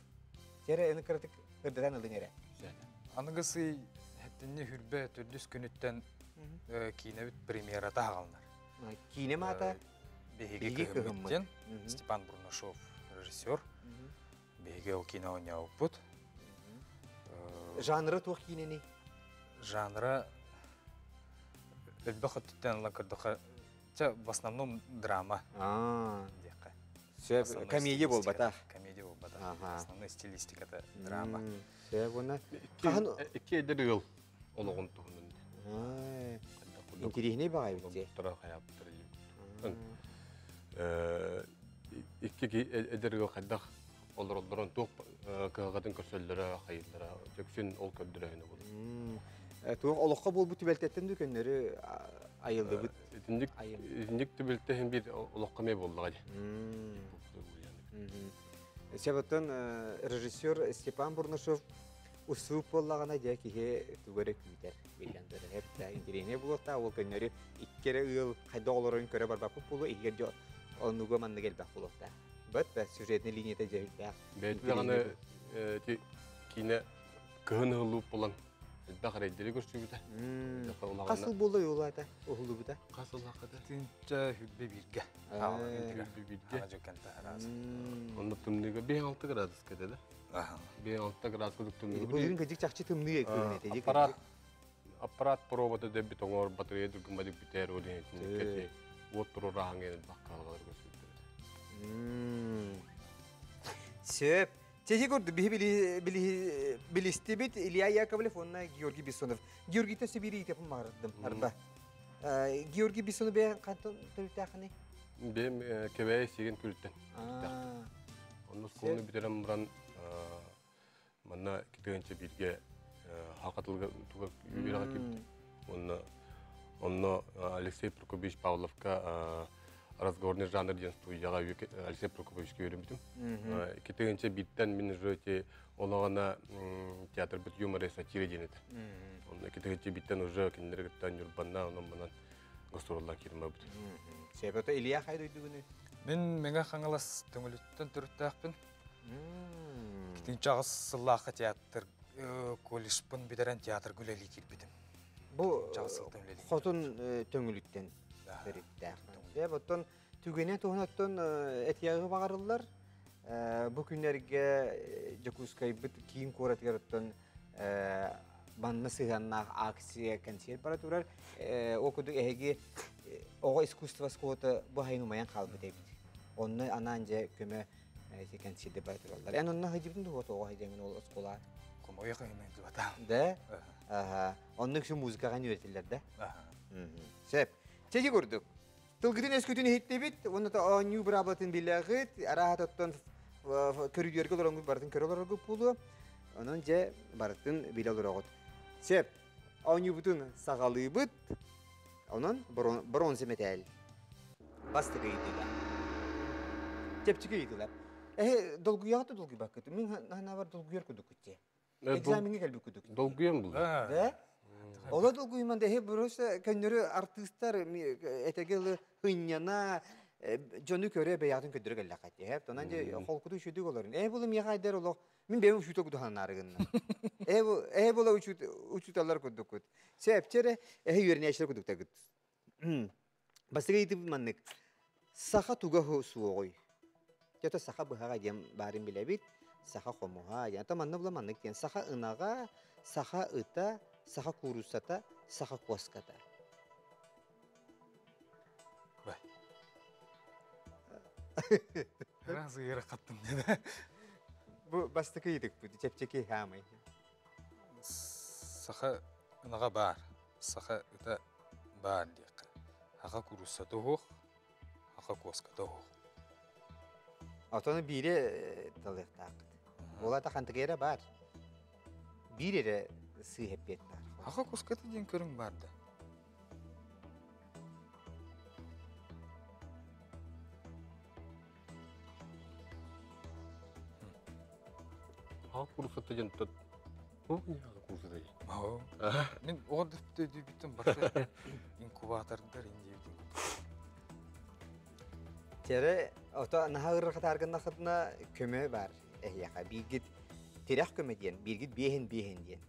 Сэрэ эни кыратык ырдатан ылыҥ эрэ. Аныгысы хэттинни хүрбэ төрдүс күнүттэн киинэбит премьерата аҕалынар. Киинэ маата Биһиги кыһыммыт Степан Бурнашов режиссер. Биһиги ол киинэ оонньообуппут. Жанры туох киинэний? Жанра элбэх өттүттэн ылан көрдөххө, в основном драма диэххэ. Сөп, комедия буолбатах. Комедия буолбатах. Основной стилистиката драма. Сөп, уонна Икки эдэр ыал олоҕун туһунан. Интириэһинэй баҕайы бит. Икки эдэр ыал хайдах олороллорун туох кыһалҕатын көрсөллөрө, хайыыллара үксүн ол көрдөрөөһүнэ буолар. Туох олоххо буолбут түбэлтэттэн да көннөрү айыллыбыт. Итинник итинник түбэлтэ иһин биир олоххо эмиэ буоллаҕа дии. Себоттон режиссер Степан Бурнашев усууп буоллаҕына дьэ киһи тугу эрэ күүтэр биллэн турар. Эптэ интэриэһинэй буолуохтаах ол көннөрү икки эрэ ыал хайдах олорорун көрө барбаппыт буолуо иһигэр дьэ оннуга маннык элбэх буолуохтаах. Бэт бэт сюжетный линията дьэ үрдээх. Бэйэтэ даҕаны ити киинэ кыһын ыһыллыбыт буолан элбэх эрэйдэри көрсүбүтэ. Хас сыл буолла уолаата уһуллубута? Хас сыллааххыта? Тыынча хүрбэ бииргэ. Хүрбэ бииргэ. Онно тымныыга 5-6 градуска этэ да? 5-6 градуска тымныыга. Былырыын кыдьык чахчы тымныы кыһын этэ. Аппарат аппарат пробата дэббит оҥор батарея дүргүммадык бүтээр ол иһин уот туруораһаҥ элбэх кыһалҕалар көрсүбүттэр. Сөп. Чэһи курдук биһи билистибит Илья Яковлев уонна Георгий Бессонов. Георгий Сибири итепин маардым арба. Георгий Бессонов бэйэн хантан төрүттээххиний? Бэйэм Кэбээйи сиген күлүттэн. Онно оскуоланы бүтэрэн баран манна китыгынча бииргэ хакатылга туга үөрэҕэ киирбитим. Онно онно Алексей Прокопьевич Павловка разговорный жанр диэн студияҕа Алексей Прокопьевичка үөрэммитим. Китыгынча бииртэн мин уже эти олоҕуна театрбыт юмор и сатира диэн этэ. Онно китыгынча бииртэн уже кинилэри кытта Ньурбанна онон манан гастроллаан киирмэбит. Себето Илья хай дойдугуну? Мин Мэҥэ Хаҥалас Төҥүлүттэн төрүттээхпин. Китинчэ аҕыс сыллаахха театр колледжпын бүтэрэн театрга үлэлии киирбитим. Бу хотун Төҥүлүттэн төрүттээх. Дьэ, оттон түгэнэ туһунаттан этиэҕи баҕарыллар. Бу күннэргэ Дьокуускайбыт киин куоратыгар оттон манна сыһыаннаах акция, концерт бара турар. Ол курдук эһиги оҕо искусство оскуолата бу сайын умайан хаалбыт эбит. Онно анаан дьэ көмө ити кэнсиэрдэр бара тураллар. Эн онно сылдьыбытын дуо тоҕо сылдьаҥын ол оскуолаҕа? Хомойуох иһин сылдьыбатаҕым. Да? Аха. Онно үксүн музыкаҕа үөрэтиллэр да? Аха. Сөп. Чэчи курдук. Тылгытын өскүтүн иһиттибит, уонна оонньуу быраабылатын билэҕит, арааһа оттон көрүдүөргэ олороҥҥут барытын көрө олороргут буолуо. Онон дьэ барытын билэ олороҕут. Сөп. Оонньуубутун саҕалыыбыт. Онон бронза мэтээл. Бастакы ыйытыыга. Чэпчэки ыйытыылар. Эһи долгуйаҕыт да долгуйбаккыт. Мин ханаабар долгуйар курдуккут дии. Экзамеҥҥа кэлбит курдук. Долгуйан булла. Да? Ола долгуйман да эһи просто көннөрү артыыстар этэгэ ылы ынньана дьону көрө бэйэҕитин көрдөрө кэллэххит. Эһэ, онон дьэ холкуту үчүгдүк олорун. Эһи булу миэхэ айдар олох Мин бэйэм учуутал кудуһанаары гынна. Эһэ була учууталлар курдуккут. Сөпчө эрэ эһэ үөрэнээччилэр курдуктаргыт. Бастакы ыйытыбыт маннык. Саха туга суоҕуй? Чото саха быһаҕа диэн баарын билэбит. Саха хомуһа диэн. Ата манна була маннык диэн. Саха ынаҕа, саха ыта, саха кууруссата, саха куоската. Бай. Раз ыарахаттым деді. Бу бастакы ыйытыкпыт чэпчэки хаамай. Саха ынаҕа баар, саха ыта баар диэххэ. Саха кууруссата уһуох, саха куоската уһуох. Отону биири талыахтааххыт. Ол ата хантыга эрэ баар. Биир эрэ сыыһа эппиэт баар. Саха куоската диэн көрүҥ баар да. Аҕа курсата диэн тут Аҕа курсата диэн. Мин оҕо өйдүүбүттэн барыта инкубатордар индиэбитин Тере ото наһаа ыарырҕатааргыннахытына көмө бар эһиэхэ. Бииргит тирэх көмө диэн, бииргит биэһин биэһин диэн.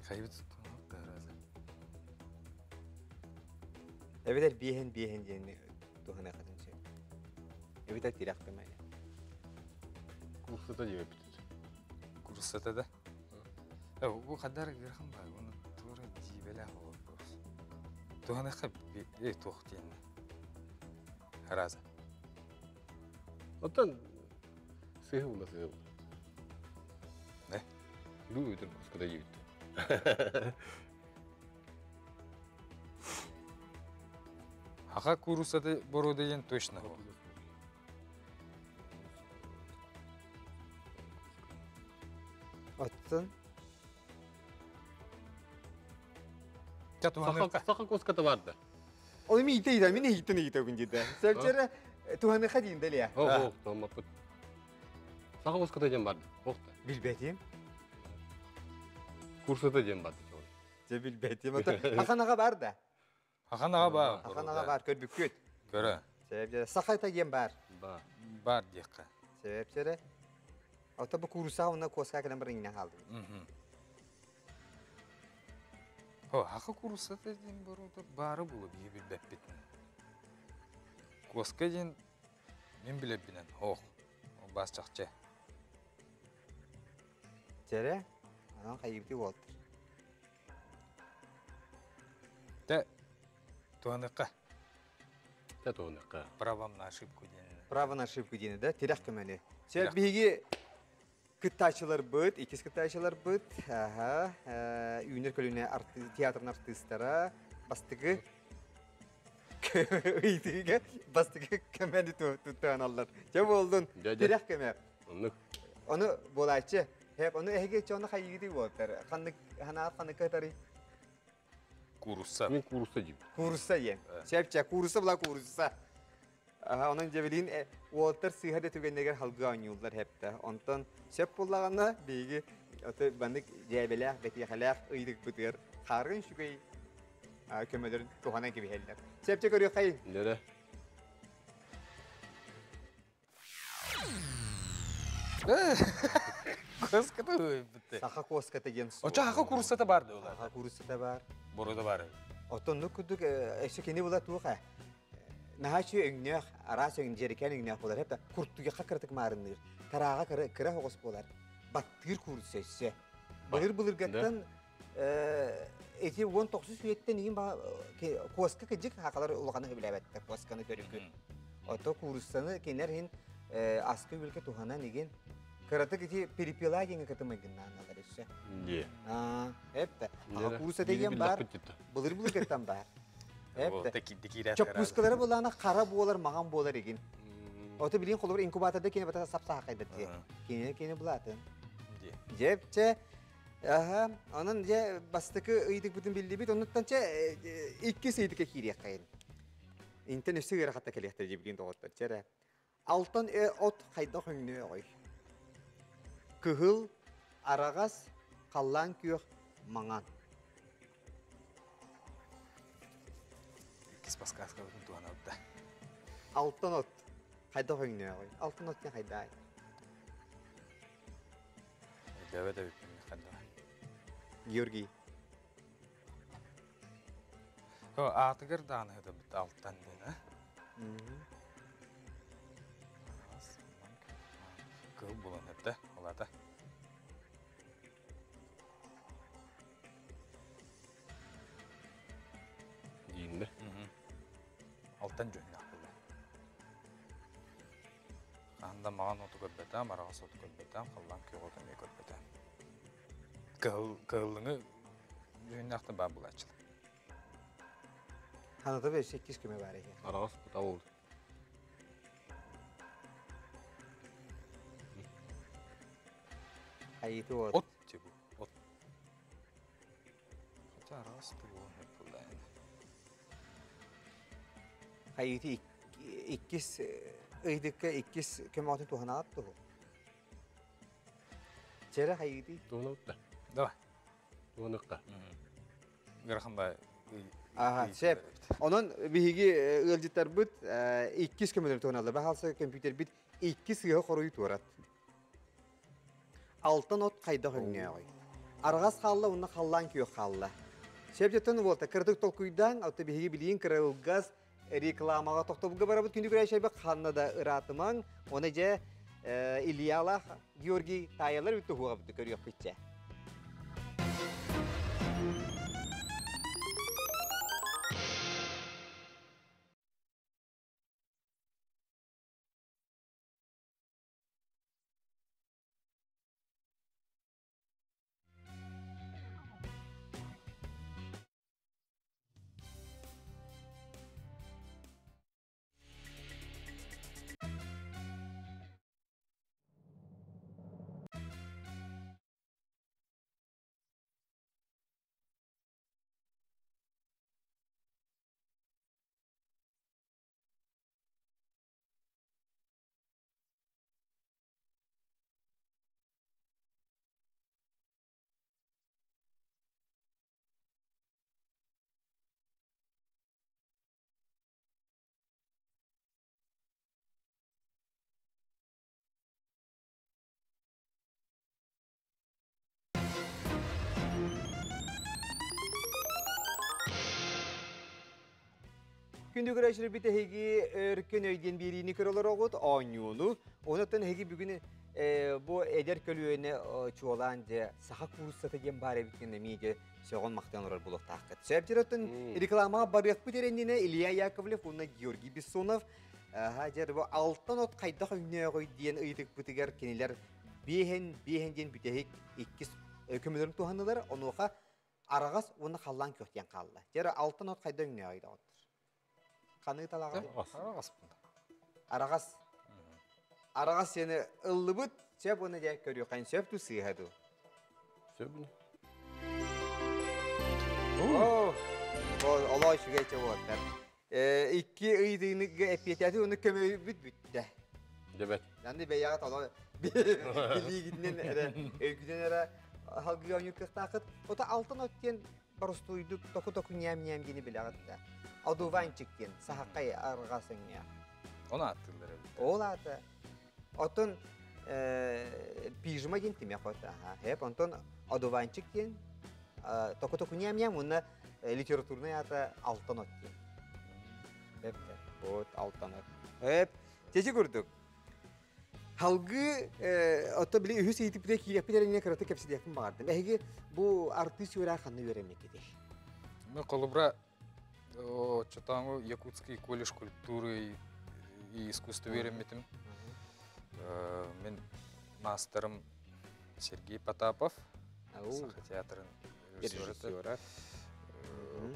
Хайбыт Эбэтэр биэһин биэһин диэн туһаныаххытын сөп. Эбэтэр тирэх көмө. Курсата диэбиппит. Курсата да. Бу хаддар ыарахан баар, уонна туора дьиибэлээх вопрос. Туһаныахха туох диэн. Раза. Оттон Сыһы була сыһы була. Не? Бу өтөр кускада жибитти. Хаха куруссаты боруода диэн точно. Оттон Саха куоската бар да. Ол ми ите ите, мин иһиттен иһитебин диде. Сәпчәрә туһаныха диин дэлиэ. О, томмаппыт. Саха куоската диэн барды. Охта. Билбэтим. Курсата диэн барды. Дьэ билбэтим. Аханаға бар да. Аханаға бар. Аханаға бар, көрбүккүт. Көрө. Себеп сахайта диэн бар. Бар. Бар диэххэ. Себеп Ото бу курса уна коска кэлэн бар иҥнэ хаалдым. О, хаха курсата диэн боруода баары булу биһи билбэппит. Куоска диэн мин билэрбинэн, ох, бас чахчы. Чэрэ, анан хайыбыты буолтар. Тэ, туһаныхха. Тэ туһаныхха. Право на ошибку диэн. Право на ошибку диэн да, тирэх көмөнү. Чэ, биһиги кыттааччыларбыт, иккис кыттааччыларбыт, аха, үүнэр көлүнэ театрын артыыстара, бастакы ыйытыыга бастакы көмөнү туттаналлар. Чэ буолдун, тирэх көмө. Оннук. Ону буолааччы. Хеп, ону эһиги чону хайыгыты буолтар. Ханнык ханаат ханнык кытары? Курусса. Мен курусса дейм. Курусса диэн. Сепче, курусса була курусса. Онон дьэбилиин уолтар сыыһа да түгэннэгэр халгыы оонньууллар хэптэ. Онтон сөп буллаҕына биһиги ото баннык дьээбэлээх, бэтиэхэлээх ыйытыкпытыгар хаарыан үчүгэй көмөлөрүн туһанан кэбиһэллэр. Сепче көрүөххэйин. Нэрэ. Куоската ылбыт. Саха куоската диэн суох. Очо хаха куруссата бар да улар. Саха куруссата бар. Боруода бар. Оттон ну курдук өссө кини була туох наһаа үчүгэй өҥнөөх, араас өҥ, дьэрикээн өҥнөөх буолар. Хепта куртуйахха кыратык маарынныыр. Тарааҕа кыра, кыра оҕус буолар. Баттыыр куурусса өссө. Былыр-былыргаттан эти 19 үйэттэн иһин куоска кыдьык хахалар улаханы сөбүлээбэттэр куосканы көрүкү. Ото кууруссаны кинилэр иһин аскы үөлгэ туһанан игин кыратык ити перепела диэҥҥэ кытымайгыннаанналар өссө. Не. Эппэ. Аха куурусса деген бар. Былыр-былыргаттан бар. Эппэ. Чоппускалара булаана хара буолар, маҥан буолар игин. Ото билин холобур инкубаторда кини бата сап-саахайдат дии. Кини кини булаатын. Дьэпчэ Аха, онон дьэ бастакы ыйытыкпытын биллибит, оннуттан чэ иккис ыйытыкка киириэххэйин. Интэн өссө ыарахатта кэлиэхтэрэ дии билигин доҕоттор. Чэ эрэ. Алтан от хайдах өҥнөөҕүй? Кыһыл, араҕас, халлаан күөх, маҥан. Иккис подсказкабытын туһанабыт да. Алтан от хайдах өҥнөөҕүй? Алтан от диэн хайдаай? Өйдөөбөт эбиппин хайдах. Георгий. Аатыгар даҕаны сытабыт алтан диэн, а? Кыһыл булан эттэ, улаата. Дииннэ. Алтан дьүһүннээх буолла. Хаһан да маҕан оту көрбөтөм, араҕас оту көрбөтөм, халлаан күөх оту эмиэ көрбөтөм. Кыһыл, кыһыллыҥы дьүһүннээх да баар буолааччылар. Ханата өссө иккис көмө баар эһиэхэ. Араҕас кутал. Айыты от. От типа, от. Хотя араҕас да буолуон сөп буолла ини. Хайыты иккис ыйдыкка иккис көмөҕүтүн туһанаат туһу. Чэрэ хайыты. Туһанабыт да. Давай. Туһаныхха. Ыарахан ба Аха, сөп. Онон биһиги ыалдьыттарбыт иккис көмөлөрүн туһаналлар. Баһаалса компьютербит икки сыыһа хоруйу туорат. Алтан от хайдах өҥнөөҕүй? Арҕас хаалла уонна халлаан күөх хаалла. Сөп буолта кыратык толкуйдаан, оттон биһиги билигин кырылгас рекламаҕа тохтобулга барабыт күнү күрээшэйбэ ханна да ыраатымаҥ. Оны дьэ Ильялаах Георгий таайалар бүттү хуоҕабыты көрүөхпүтчэ. Күндү көрөөччүлэрбит эһиги өркөн өй диэн биэриини көрө олороҕут, оонньууну. Онуттан эһиги бүгүн бу эдэр көлүөнэ чуолаан дьэ саха кууруссата диэн баар эбит диэн эмиэ дьэ сөҕөн махтан олорор буолуохтааххыт. Сөп дьэ рекламаҕа барыахпыт эрэннинэ Илья Яковлев уонна Георгий Бессонов дьэ бу алтан от хайдах өҥнөөҕүй диэн ыйытыкпытыгар кинилэр биэһэн биэһэн диэн бүтэһик иккис көмөлөрүн туһаннылар. Онуоха араҕас уонна халлаан күөх диэн хаалла. Дьэ алтан от хайда өҥнөөҕүй доҕоттор? Ханыы талаҕа? Араҕас. Араҕас. Араҕас сени ыллыбыт, сөп уонна дьэ көрүөххэ сөп ту сыыһа дуу? Сөп. Оо, олоо үчүгэй чобуоттар. Икки ыйытыыныга эппиэтэти уонна көмөйбүт бүттэ. Дебет. Аны бэйэҕэ толо билиигитинэн эрэ, өйгүтүнэн эрэ халгыы оонньуур кыахтааххыт. Ото алтан от диэн боростуойдук току-току ньээм-ньээм диэни билэҕит да. Одуванчик диэн сахақай арҕас өҥнөөх. Оны ааттыыллар эбит. Ол аата. Оттон пижма диэн тимэх от. Хеп, онтон одуванчик диэн току-току ньээм-ньээм уонна литературнай аата алтан от диэн. Эп, вот алтан от. Эп, чечи курдук. Халгыы отто били үһүс ыйытыппыта киириэхпит эрэнэ кыратык кэпсэтиэхпин баҕардым. Эһиги бу артыыс үөрэх ханна үөрэммиккитий? Ну, холобура, оччотооҥу Якутский колледж культуры и искусства үөрэммитим. Мин маастарым Сергей Потапов, Саха театрын режиссера,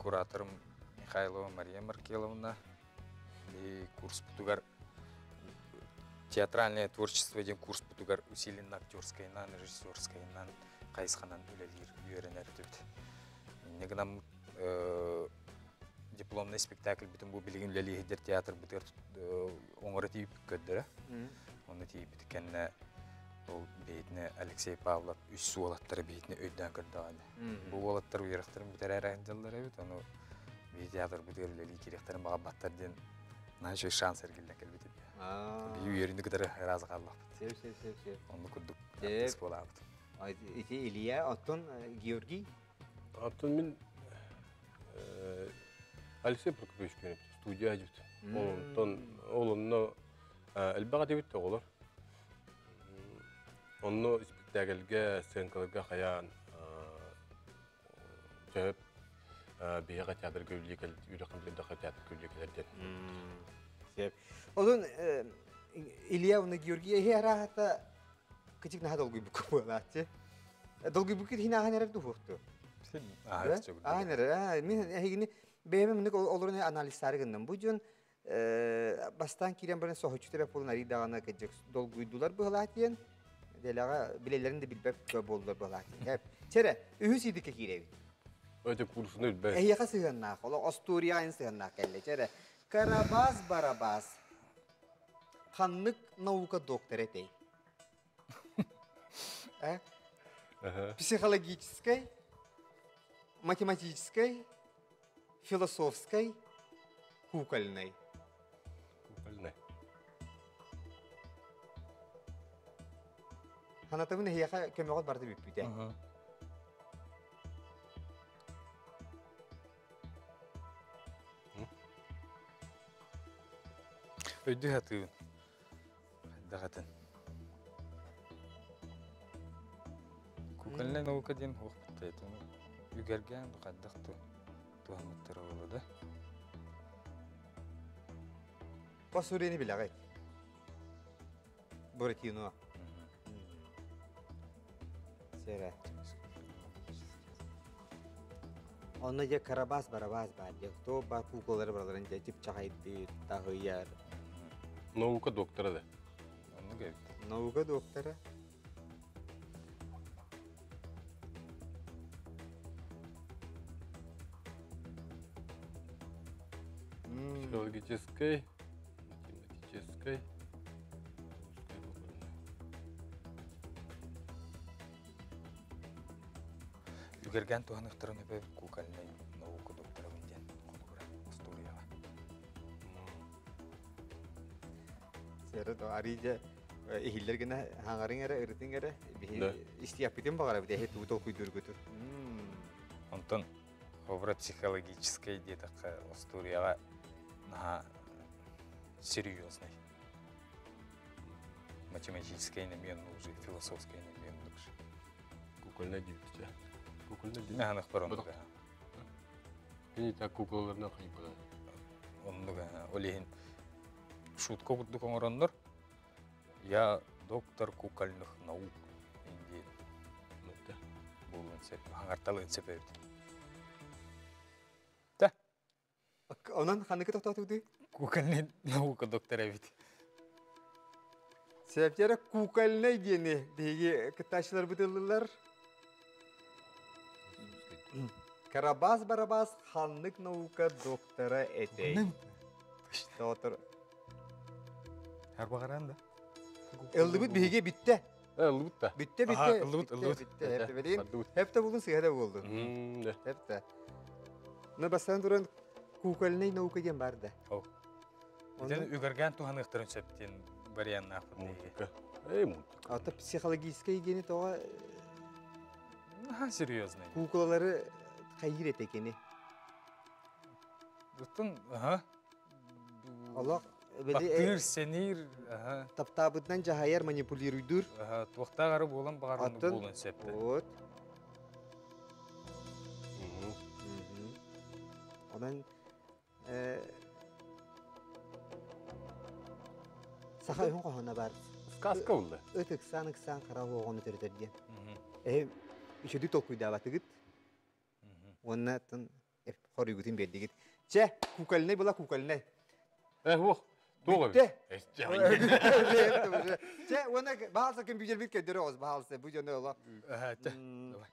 кураторым Михайлова Мария Маркеловна. И курспутугар театральное творчество диэн курспутугар усиленно актерскайынан, режиссерскайынан хайысханан үлэлиир үөрэнэр этибит. Инньэ гынан дипломный спектакль бүтүн бу билигин үлэлииһидэр театрбытыгар оҥоро тиийбит көрдөрө. Онно тиийбит кэннэ ол бэйэтинэ Алексей Павлов үс уолаттары бэйэтинэ өйдөөн көрдөҕүнэ. Бу уолаттар үөрэхтэрин бүтэрээр сылдьаллар эбит, ону биһи театрбытыгар үлэлии киириэхтэрин баҕарбаттар диэн наһаа үчүгэй шанс эргиллэн кэлбит этэ. Биһи үөрүүнү кытары ыраас хааллахпыт. Сөп, сөп, сөп, сөп. Оннук курдук артист буолаабыт. Ити Илья, оттон Георгий? Оттон мин Алексей Прокопьевич күнүп студия дьүт. Онтон ол онно элбэх этибит оҕолор. Онно испиктээгэлгэ, сценкаларга хайаан төһөп биһиэхэ театрга үлэлии кэл үөрэххин билэрдэххэ театрга үлэлии кэлэр диэн. Сөп. Онон Илья уонна Георгий эһи арааһата кычык наһаа долгуйбукка буолааччы. Долгуйбукка иһин ааһан эрэр дуһуохту. Ааһан эрэр. Мин эһигини бэйэм мынык олорун анализтаары гынным. Бу дьон бастаан киирэн баран соһуччу тэбэп буолан арый даҕаны кыдьык долгуйдулар быһылаах диэн дэлэҕэ билэллэрин да билбэт буоллар быһылаах диэн. Чэрэ, үһүс идикке киирэбит. Өтө курсуну билбэт. Эһиэхэ сыһыаннаах, олох остуоруйаҕа сыһыаннаах кэллэ. Чэрэ, Карабас Барабас ханнык наука доктора этэй? Психологическай, математическай, философскай, кукольнай. Кукольнай. Ханатабын эһиэхэ көмөҕүт барыта бүппүтэ. Өйдүү сатыыбын. Хайдах этин. Кукольнай наука диэн хуохпутта этин. Үгэргээн хайдах туһаммыттара буолла да. Посурини билэҕит. Буратино. Сэрэ. Онно дьэ Карабас-Барабас баар дьэ, кто ба куколары бараларын дьэ чыпчахайдыыр, таһыйар. Наука доктора да. Оннук эбит. Наука доктора. Психологической, математической, Үгэргээн туһаныахтарын өбө кукольнай наука докторабын диэн холобура остуоруйаҕа. Сэрэ то арыйда иһиллэр гына хаҥарыҥ эрэ, ырытыҥ эрэ, биһи истиэхпитин баҕарабыт, эһи тугу толкуйдуургутур. Онтон холобура психологическай диэтэххэ остуоруйаҕа Наһаа серьезный. Математическай нэмиэн уже, философскай нэмиэн уже. Кукольная дивизия. Кукольная дивизия. Механах бар оннук. Кини так куколарына хайбыла. Оннук ол иһин шутка курдук оҥороннор я доктор кукольных наук диэн буолуон сөп, хаҥарталыан сөп эбит. Да. Онон ханныгы тохтоотугуй? Кукольный наука доктор эбит. Септері кукольный диэни биһиги кыттааччыларбыт ыллылар. Карабас-Барабас ханнык наука доктора этэй? Доктор. Арбаҕаран да. Ыллыбыт биһиги бүттэ. Ыллыбыт да. Бүттэ бүттэ. Ыллыбыт, ыллыбыт. Бүттэ. Хепте булдун сыһа да буолду. Хепте. Но бастан туран кукольный наука диэн бар да. Итин үгэргээн туһаныахтарын сөп диэн варианнаахпыт. Музыка. Эй, музыка. Ата психологическай диэни тоҕо Наһаа серьезный. Куукулалары хайыыр этэ кини. Оттон, аха. Олох Баттыыр, сэниир, аха. Таптаабытынан дьаһайар, манипулируйдуур. Аха, туохтаах ары буолан баҕар буолуон сөп. Вот. Онон Саха үһүн хоһооно баар. Сказка булла. Ыт ыксаан-ыксаан хара оҕону төрөтөр диэн. Эһи үчүгэй толкуйдаабатыгыт. Уонна тын хоруйгутун биэрдигит. Чэ, кукольнай была кукольнай. Э, уох. Туох эбит? Чэ, уонна баалса компьютербит көдөрө оҕус баалса бу дьону оло. Чэ, давай.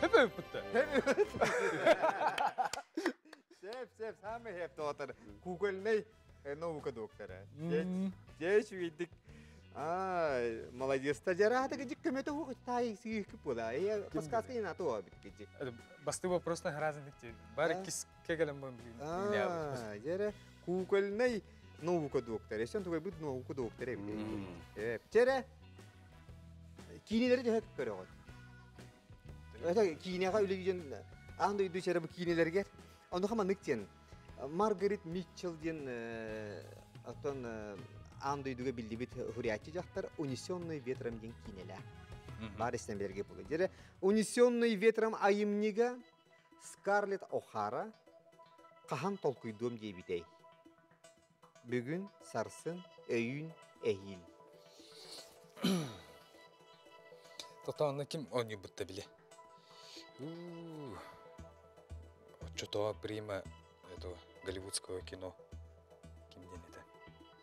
Хеп өппүттэ. Сеп, сеп, самый хеп доктор. Кукольный наука доктора. Дьэ, үчүгэйдик. Ай, молодец. Тажараата гидик көмөтө хук тай сыык була. Э, подсказка не на то бит гидик. Басты вопрос на разных Бар кис кегелем бу. А, жере кукольный наука доктор. Эсен тугай бут наука доктор эбит. Э, чере киинелери төһө көрөҕүт? Это киинеҕэ үлэлиир аан дойду чэрэ бу киинелэригэр онуха маннык диэн Маргарет Митчелл диэн оттон аан дойдуга биллибит хуриаччы дьахтар «Унесенный ветром» диэн киинэлээх. Баар истэн билэргэ буолуо. Дьэрэ «Унесенный ветром» айымньыга Скарлетт О'Хара хаһан толкуйдуом диэбитэй? Бүгүн, сарсын, өйүүн, эһиил. Тотоонно ким оонньуйбутта биле. Оччотоо прима этого голливудского кино ким диэн этэ.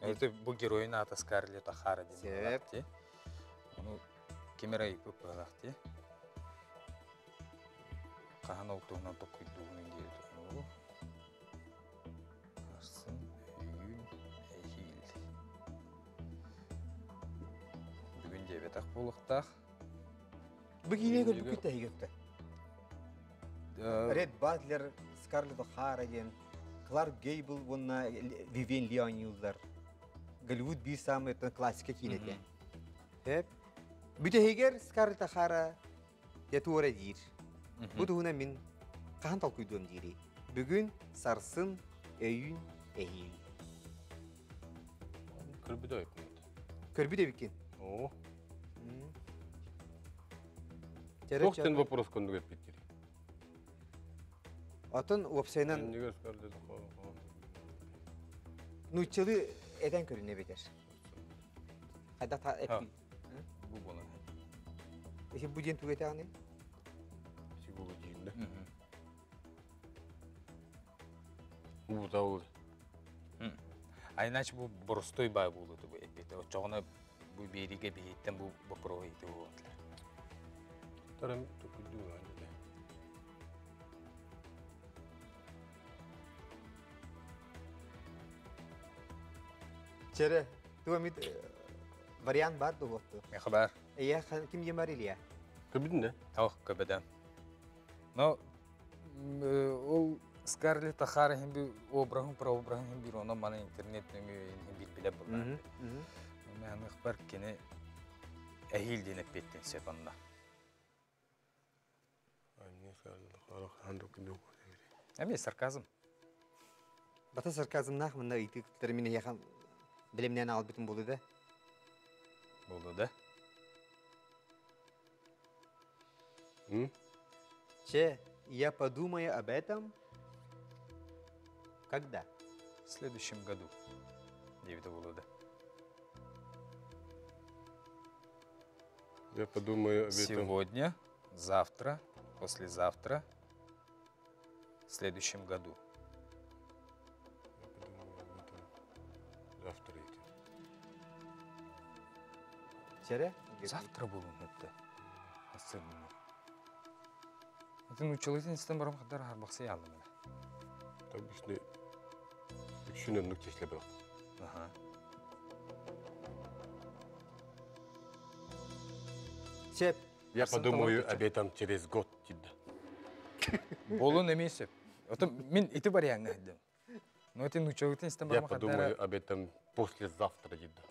Это бу геройун аата Скарлетт О'Хара диэн буолаах Ону ким эрэ ыйыппыт быһалаах дии. Хаһан ол туһунан толкуйдуугун диэбит. Арсын, өйүүн, эһиил. Бүгүн диэбэтэх буолуохтаах. Бу киинэ көрбүккүт тэһигэтте. Ред Батлер, Скарлетт О'Хара диэн Кларк Гейбл уонна Вивиан Ли оонньууллар. Голливуд биир саамай классика киинэтэ. Тэп. Бүтэһигэр Скарлетт О'Хара дьэ туора диир. Бу туһунан мин хаһан толкуйдуом диирий. Бүгүн, сарсын, өйүүн, эһиил. Көрбүт эбиккин. Көрбүт эбиккин. Оо. Туох сен вопрос коннук эппиттир? Атын уопсайынан нууччалыы этэн көрүнэ битэр. Хайда эппи. Бу буолан. Эһи бу диэн тугу этэҕиний? Сигулу диин да. Бу ол. А иначе бу боростой бай буолуоту бу эппите. Оччоҕуна бу биэриигэ биһиттэн бу боппуруоһу ыйытыы буолуотулар. Тарам тукуйдуу аанньа. Чэрэ, туга мит вариант бар дуотту? Меха бар. Эйэ, ким диэн бар Илья? Көбүтүн да? Ох, көбөдөн. Но ол Скарлетт О'Хара хин би обраһын прообраһын хин бир онон мана интернет нөҥүө хин бил билэ булла. Мен бар кини эһиил диэн эппиэттин сөп онно. Эми сарказм. Бата сарказмнаах мында ыйтыктар мин эһиэхэ билимнээн аҕалбытым буолу да. Буолу да. Че, я подумаю об этом когда? В следующем году. Диэбитэ буолуо да. Я подумаю об этом. Сегодня, завтра, послезавтра, в следующем году. Я подумаю об этом завтра идти. Чере? Завтра буолуон өттө. Особенно. Это училытын истен барам хаддар харбақсы ялым. Обычно үксүн оннук числе был. Ага. Сеп. Я подумаю об этом через год тида. Болун эмес. Это мин ити вариант дем. Но это училытын истен Я барам подумаю хаддар. об этом послезавтра тида.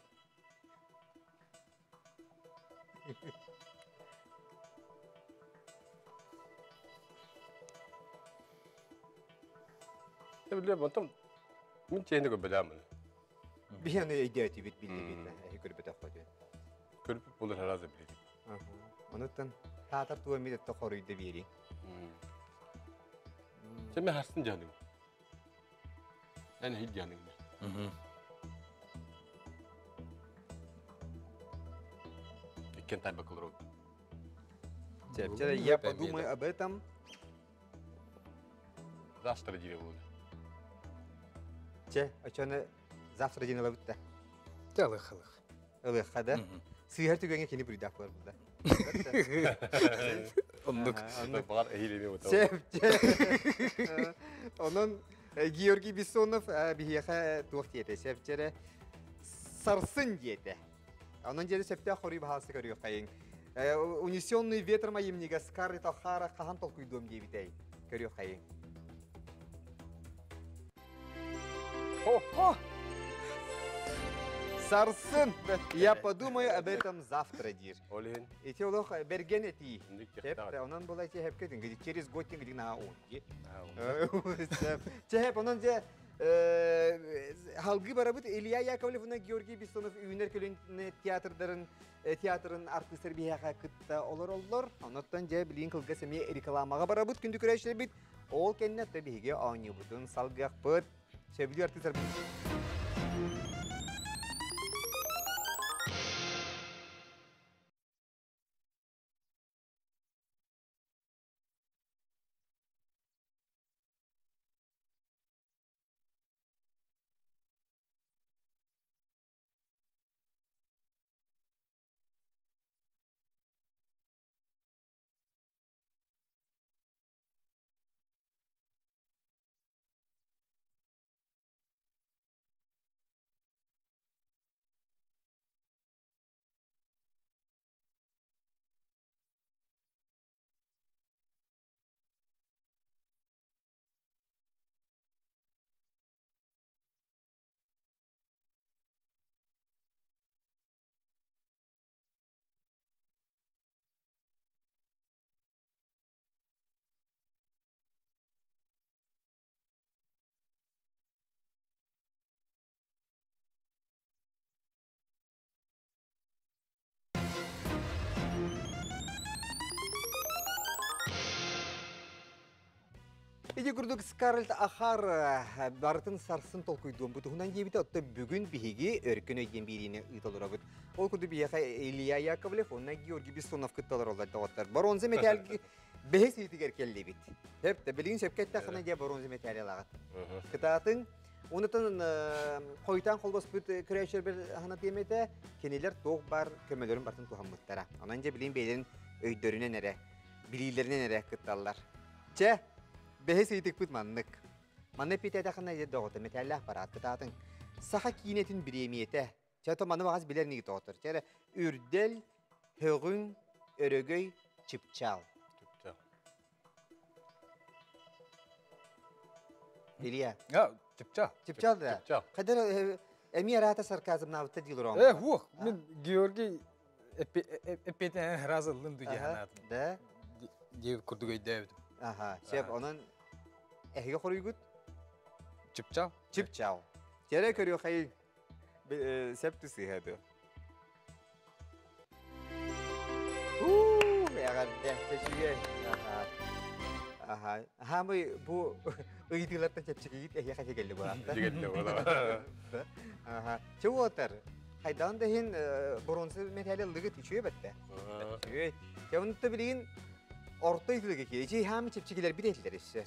Я билем, потом мин чейни көбеләмен. Биһианы өйдөөтү бит билли бит. Эһи көрбөтөх көтү. Көрүп булыр харазы билет. Онуттан таатар туа мид тохоруйда бири. Сен мен харсын жаның. Ән хил жаның. Иккен тайба кылыр. Чеп, я подумаю об этом. Завтра дире булды. Че, очоны завтра ден ылабытта. Тялых хылых. Ылыхха да. Сыйхар түгәнгә кини бүрдәк бар булда. Оннук. Бар эхилеме отау. Чеп, чеп. Онон Георгий Бессонов биһиэхэ туох диэтэ, сепчере сарсын диэтэ. Онон диэри септэ хори баһасы көрүө хайын. Унесенный ветром айымнига Скарлетт О'Хара хахан толкуйдуом диэбитэй. Көрүө хайын. О! Сарсын! Я подумаю об этом завтра, дир. Олин. Эти олох берген эти. Индик Хеп, техтар. онон була ти хепке дин, через год дин на он. Чехеп, онон же халгы барабыт Илья Яковлев уна Георгий Бессонов үйнер көлін театрдарын театрын артистер бияға кытта олор оллор. Оноттан же билин кылга семи рекламага барабыт күндү көрәшлер бит. Ол кенне табиге оңюбутун салгақпыт. Сөбүлүү артистер. Иди курдук Скарлетт Ахар барытын сарсын толкуйдуон бутуһунан диэбитэ отто бүгүн биһиги өркөн өйден биириини ыыталырабыт. Ол курдук биһиэхэ Илья Яковлев, онна Георгий Бессонов кытталар олар доҕоттор. Боронза металл бэһис иитигэр келлибит. Хеп, билигин сөпкө эттэххинэ дьэ боронза металл алаҕыт. Кытаатын Онутан хойтан холбоспут көрөөчөр бир хана тиэмэтэ кинилер туох бар көмөлөрүн бартын туһаммыттара. Онон дьэ билин бэйден өйдөрүнэн эрэ, билиилэринэн эрэ кытталлар. Чэ, бэһис ыйтыкпыт маннык. Манны питэтэхына дьэ доҕото металлаах бараат кытаатын. Саха киинэтин бириэмиэтэ. Чэ, то маны баҕас билэр ниги тоҕотор. Чэ, үрдэл, höҕүн, өрөгөй, чыпчаал. Чыпчаал. Илья. Я, чыпчаал. Чыпчаал да. Чыпчаал. Хадыр эми арата сарказмнаабытта диил урон. Хух, мин Георгий эппетен разылын дуя Да. Дип курдук өйдөбүт. Аха, шеф, онон эһиги хоруйгут? Чыпчал. Чыпчал. Тере көрүөхайын. Сеп түсыһа ду. Эҕэрдэ, чэчүгэй. Аха. Аха. Хамы бу ыйытыылартан чэпчэкигит эһиэхэ кэлли буолаатта. Дигэтте буола. Аха. Чуотар. Хайдаан да иһин бронза медали ыллыгыт үчүгэй бэтте. Үчүгэй. Чэ билигин орто ыйытыыга киһи. Ичи хаамы чэпчэкилэр бит этилер өссө.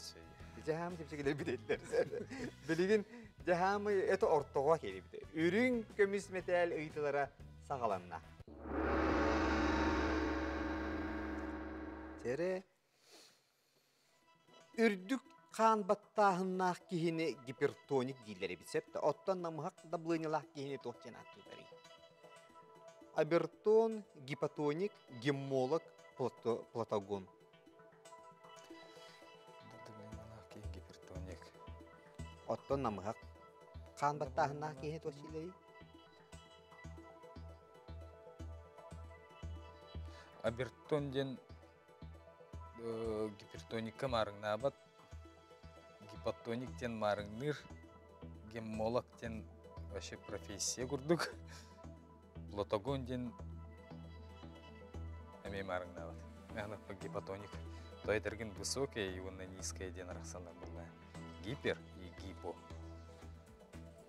Ичи хаамы чэпчэкилэр бит этилер. Билигин дьаһаамы это ортоҕо киирибит. Үрүҥ көмүс мэтээл ыйытылара саҕаланна. Тере үрдүк хаан баттааһыннаах киһини гипертоник дииллэр эбит сөп да оттон намыһах дабылыанньалаах киһини туох диэн ааттыылларый? Абертон, гипотоник, геммолог, платагон. Дабылыанньалаах киһи гипертоник. Оттон намыһах хаан баттааһыннаах киһини туох дииллэрий? Абертон диэн гипертоникка маарыҥнаабат, гипотоник диэн маарыҥныыр, геммолог диэн вообще профессия курдук, плотогон диэн эмиэ маарыҥнаабат. Мэхнаппа гипотоник. То этэргин высокая и уонна низкая диэн арахсаллар буолла. Гипер и гипо.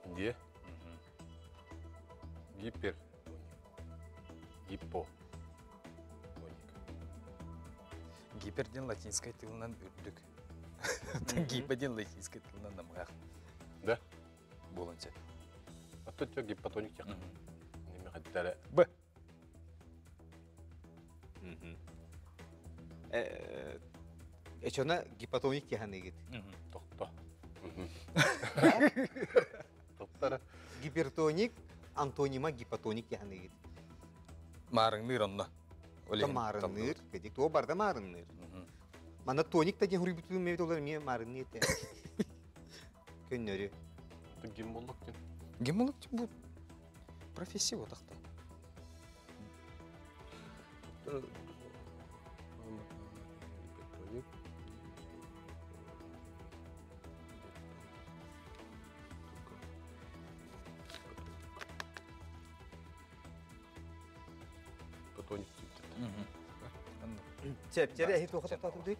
Где? Гипер. Гипо. Гипер диэн латинскай тылынан үрдүк. Гипо диэн латинскай тылынан намыһах. Да? Буолан сөп. А то тебя гипотоник тех. Неме хаттара. Б. Эчона гипотоник тиһаныгыт. Тохто. Топтара. Гипертоник антонима гипотоник тиһаныгыт. Маарыҥныыр онно. Маарыҥныыр. Кедик туо барда маарыҥныыр. Манна тоник та диэн хуруйбутун мебит олар эмиэ маарыҥныыр этэ. Көннөрү. Геммолог диэн. Геммолог бу профессия вот ахта. Чэпчэри эһи туоха тоқтатылдый?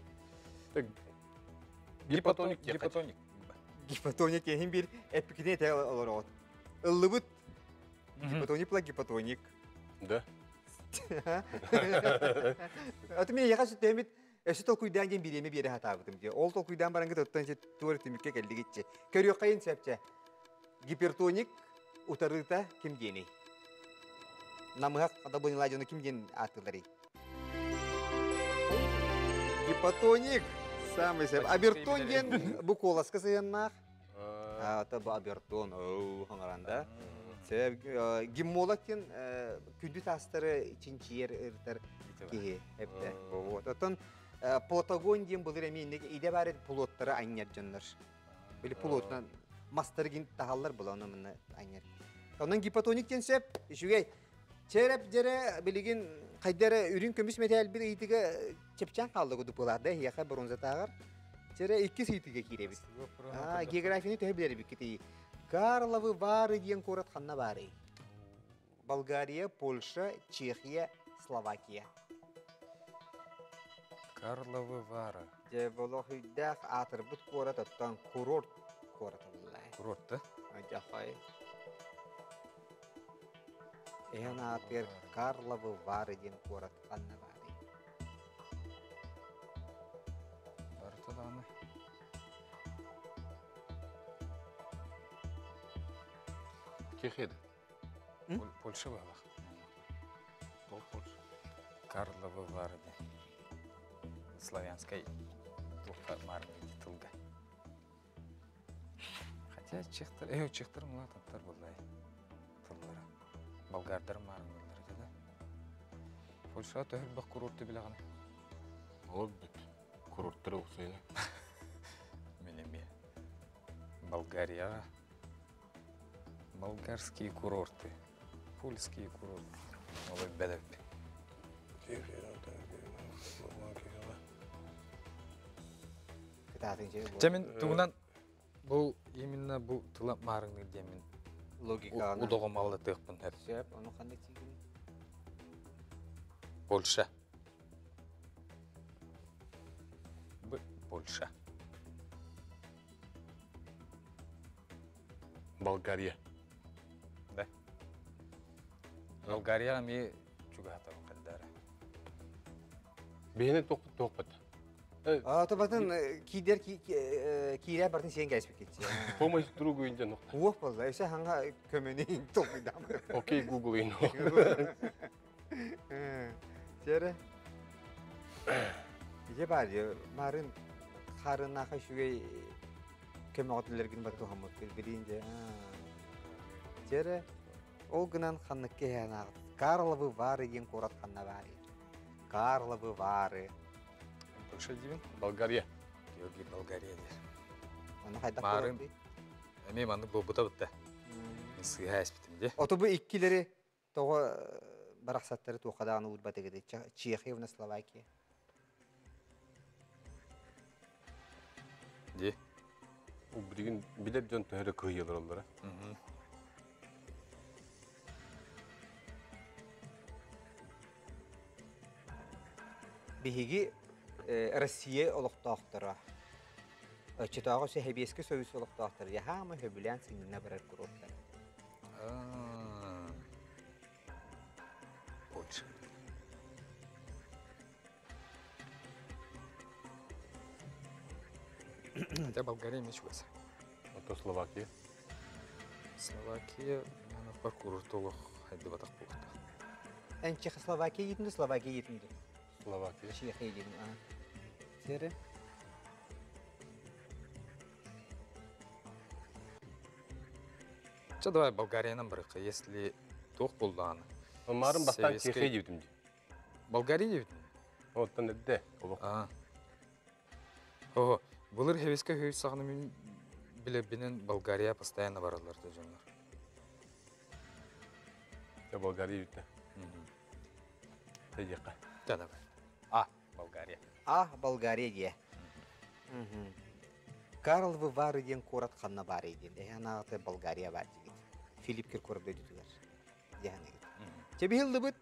Гипотоник. Гипотоник. Гипотоник эһин бир эппикине эте олороҕут. Ыллыбыт. Гипотоник пла гипотоник. Да. Аты мен яха сүттэмит өссө толкуйдаан диэн бириэмэ биэрэ сатаабытым дии. Ол толкуйдаан баран оттон туор түмүккэ кэллигитчи. Көрүөххэйин сөпчэ. Гипертоник утарыыта ким диэний? Намыһах дабынылаа дьону ким диэн ааттыылларый? Гипотоник. Самый сөп. Абертон диэн бу куоласка сыһыаннаах. Ата бу абертон, оу, хаҥаранда. Гиммолог диэн күндү таастары чинчийэр ырытар киһи эптэ. Вот. Оттон плотогон диэн былыр эмиэ идэ баар плоттары анньар дьоннор. Били плотунан мастары гин таһаллар була оны мына анньар. Онон гипотоник диэн сөп, үчүгэй. Чэрэп дьэрэ билигин хайдара үрүҥ көмүс мэтээл бир ыйытыга чэпчээн хаалла кудук буолаада эһиэхэ бронзатааҕар. Чэрэ иккис ыйытыга киирэбит. Географияны төһө билэр эбиккитий? Карловы Вары диэн куорат ханна баарый? Болгария, Польша, Чехия, Словакия. Карловы Вары. Дьэ, болохуйдаах аатырбыт куорат оттон курорт куората буолла. Курорт да? Дьахай. Эһэн аатыгар Карловы Вары диэн куорат ханна баарый? Барыта даҕаны. Чехияда. Польша баалах. Ол Польша. Карловы Вары диэн. Славянскай туохха маарыҥҥа тылга. Хотя чехтар, чехтар мулаататтар буоллай тыллара. Болгардар маарыҥҥылар этэ да. Польшаҕа төһө элбэх курорты билэҕин? Ол бит. Курорттары уксайна. Мин эмиэ. Болгарияҕа болгарские курорты, польские курорты. Ол бэлэп. Кытаатын же. Чэ мин тугунан бу именно бу тыла маарыҥныыр диэммин логиканы удоҕум аллатыахпын сөп. Сөп, ону ханнык тиигин? Польша. Б Польша. Болгария. Да. Болгария эмиэ чугаһатабын хайдара. Биһини туохпут. А, то батын киидер киирэ бартын сиэн кээспит кетчи. Помощь другу инден. Уох болла, өсө ханга көмөнү толкуйдам. Окей, Google ин. Тере. Ije бар, марын харынаха шүгей көмөҕөтүлэргин бар туһаммыт билин же. Тере ол гынан ханныкке ханаагыт. Карловы Вары диэн куорат ханна баары. Карловы Вары. Польша диибин? Болгария. Георгий Болгария диир. Аны хайдах Марын. куорат Эмиэ маннык буолбута бутта. Мин сыыһа эспитим дии. Ото бу иккилери тоҕо барахсаттары туохадааны уурбатыгыды Чехия уонна Словакия. Дии. Билигин билэр дьон төһө кыһыйалар оллара. Биһиги Россия олохтоохторо Оччотооҕу Сэбиэскэй Союз олохтоохторо яһаама сөбүлээн сынньана барар куруоттара. Польша. Хотя Болгария эмиэ чугас. Ото Словакия. Словакия манаппар курортолох хайдыбатах буолуохтаах. Эн Чехословакия диитин Словакия диитин Словакия. Чехия диитин. Сері? Чэ, давай Болгариянан барыахха, если туох буоллаҕына. Марын бастаан Советскай- Чехия диэбитим дии. Болгария диэбитим. Оттон эдде олох. Аа. Ого, былыр Хевеске хөй саҕана мин билэрбинэн Болгария постоянно бараллар да дьоннор. Я Болгария бүтэ. Тэйиэххэ. Да, давай. А, Болгария. А, Болгария диэ. Карл Вывары диэн куорат ханна баар диэн. Эһэ анаҕата Болгария баар дигит. Филипп Киркоров дойдутугар. Диэханэгит. Чэ биһилдыбыт,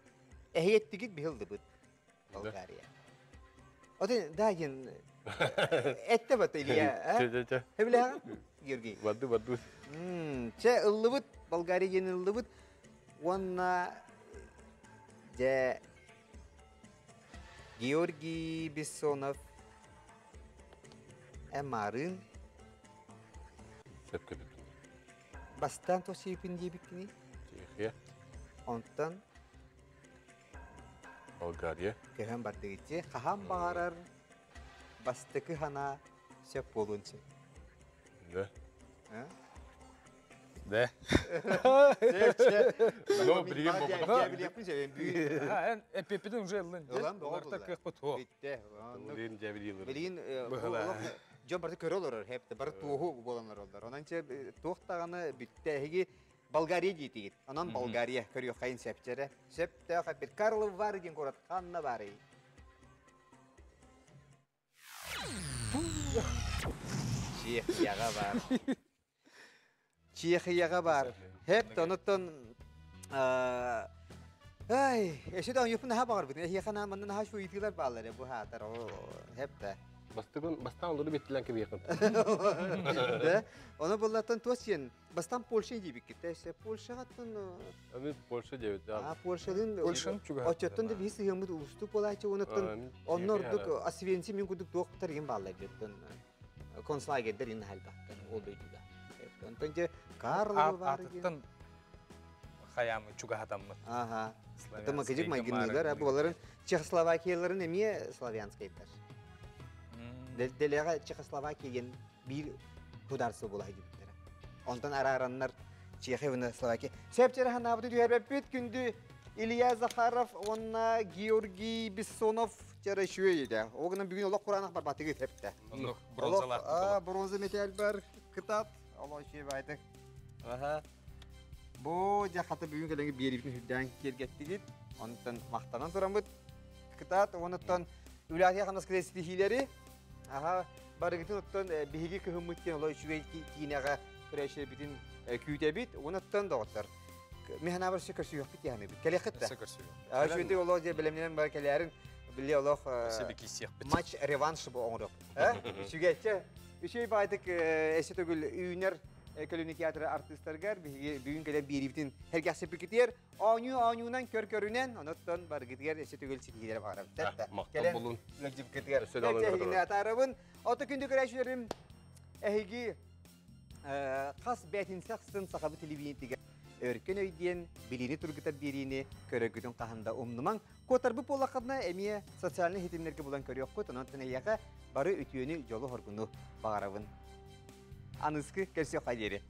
эһиэттигит биһилдыбыт. Болгария. Оты да диэн этте бат Илья. Чэ, чэ, чэ. Хэбилэҕин, Георгий? Бадды, бадды. Чэ ыллыбыт, Болгария диэн ыллыбыт. Уонна дьэ Георгий Бессонов Эмарын Сөпкө бүттүм. бастаан тосиипин диэбиккини Чехия, онтон Болгария. көһөн бардыгыччы хаһан баҕарар бастакы хана сөп буолуон сөп. Да. Да. Но билигин боботох. Билиэхпин сөбүн бүгүн. Эн эппиппитин уже ыллын. Ылан боҕо Уларта булла. кыахпыт хуо. Бүтте. Билигин дьэбилиилэр. Билигин Быһыла. дьон барыта көрө олорор, хепте бары туоһу буолан олороллор. Онон чэ туох даҕаны бүтте эһиги Болгария диэтигит. Онон Болгария көрүөххэйин сөпчөрө. Сөптөөх эппит Карлов Вары диэн куорат ханна баарый? Чехияҕа баар. Чехияҕа баар. Хеп онуттан Ай, эсү да ойупун наһаа баҕарбытын. Эһиэхэ наан манна наһаа шуйытыылар бааллар бу хаатар. Хеп да. Бастыгын бастаан олору беттилэн кэбиэхин. Да. Ону буллаттан туос сиэн бастан Польша диэбиккит. Эссе Польшаҕаттан Ами Польша диэбит. а Польшалыын Польшаны чугаһаттар. Очоттон да биһи сыһыаммыт уустук буолааччы онуттан онно ордук Освенцим мин курдук туохтар иин бааллар диэттэн концлагердер ин хальбахтар ол дойдуга. Онтон же Карлова бар диэн. Атыттан хаямы чугаһатаммыт. Ага. Это макажык майгынныылар, бу Чехословакияларын эмиэ славянскайдар. Делега Чехословакия диэн биир государство буола сылдьыбыттара. Онтон араараннар Чехия уонна Словакия. Сөп ханаабыты түһэрбэппит күндү Илья Захаров уонна Георгий Бессонов чара үчүгэй этэ. Ол гынан бүгүн олох кураанах барбатыгы тэптэ. Оннук бронзалаах. А, бронза металл бар, кытат. Олох үчүгэй байтык. Аха. Бу дьэ хата бүгүн кэлэҥи биэриибитин үрдээн киэргэттигит. Онтон махтанан тураммыт. Кытаат, онуттан үлэҕэ хамнаска ситиһиилэри. Аха, Барыгытын оттон биһиги кыһыммыт диэн олох үчүгэй киинэҕэ көрөөччүлэрбитин күүтэбит. Онуттан доҕоттор. Механабар өссө көрсүөхпүт яһаныбыт. Кэлиэххит да. Өссө көрсүөхпүт. Үчүгэйдик олох дьэ бэлэмнэнэн бар кэлээрин. Били олох Өссө бикиссиэхпит. Матч реванш бу оҥоруох. Үчүгэй. Үчүгэй баайдык эссе төгүл үүнэр көлүнү театр артыыстарыгар биһиги бүгүн кэлэн биэриибитин сэргэхсиппикитигэр оонньуу оонньуунан көр көрүнэн оноттон баргытыгар эссе төгүл ситиһиилэр баҕарабыт. Махтал булун. Ыалдьыпкытыгар. Эһигини атаарабын. Ото күндү көрөөччүлэрим эһиги хас бээтинсэ ахсын сахабыт телевидениетигэр өркөн өй диэн билиини тургутар биэриини көрөргүтүн хаһан да умнумаҥ. Куотарбыт буоллаххытына эмиэ социальнай ситимнэргэ булан көрүөххүт, онон эйиэхэ бары үтүөнү, дьолу-хоргуну баҕарабын. Аныскы көрсүөххэ диэри.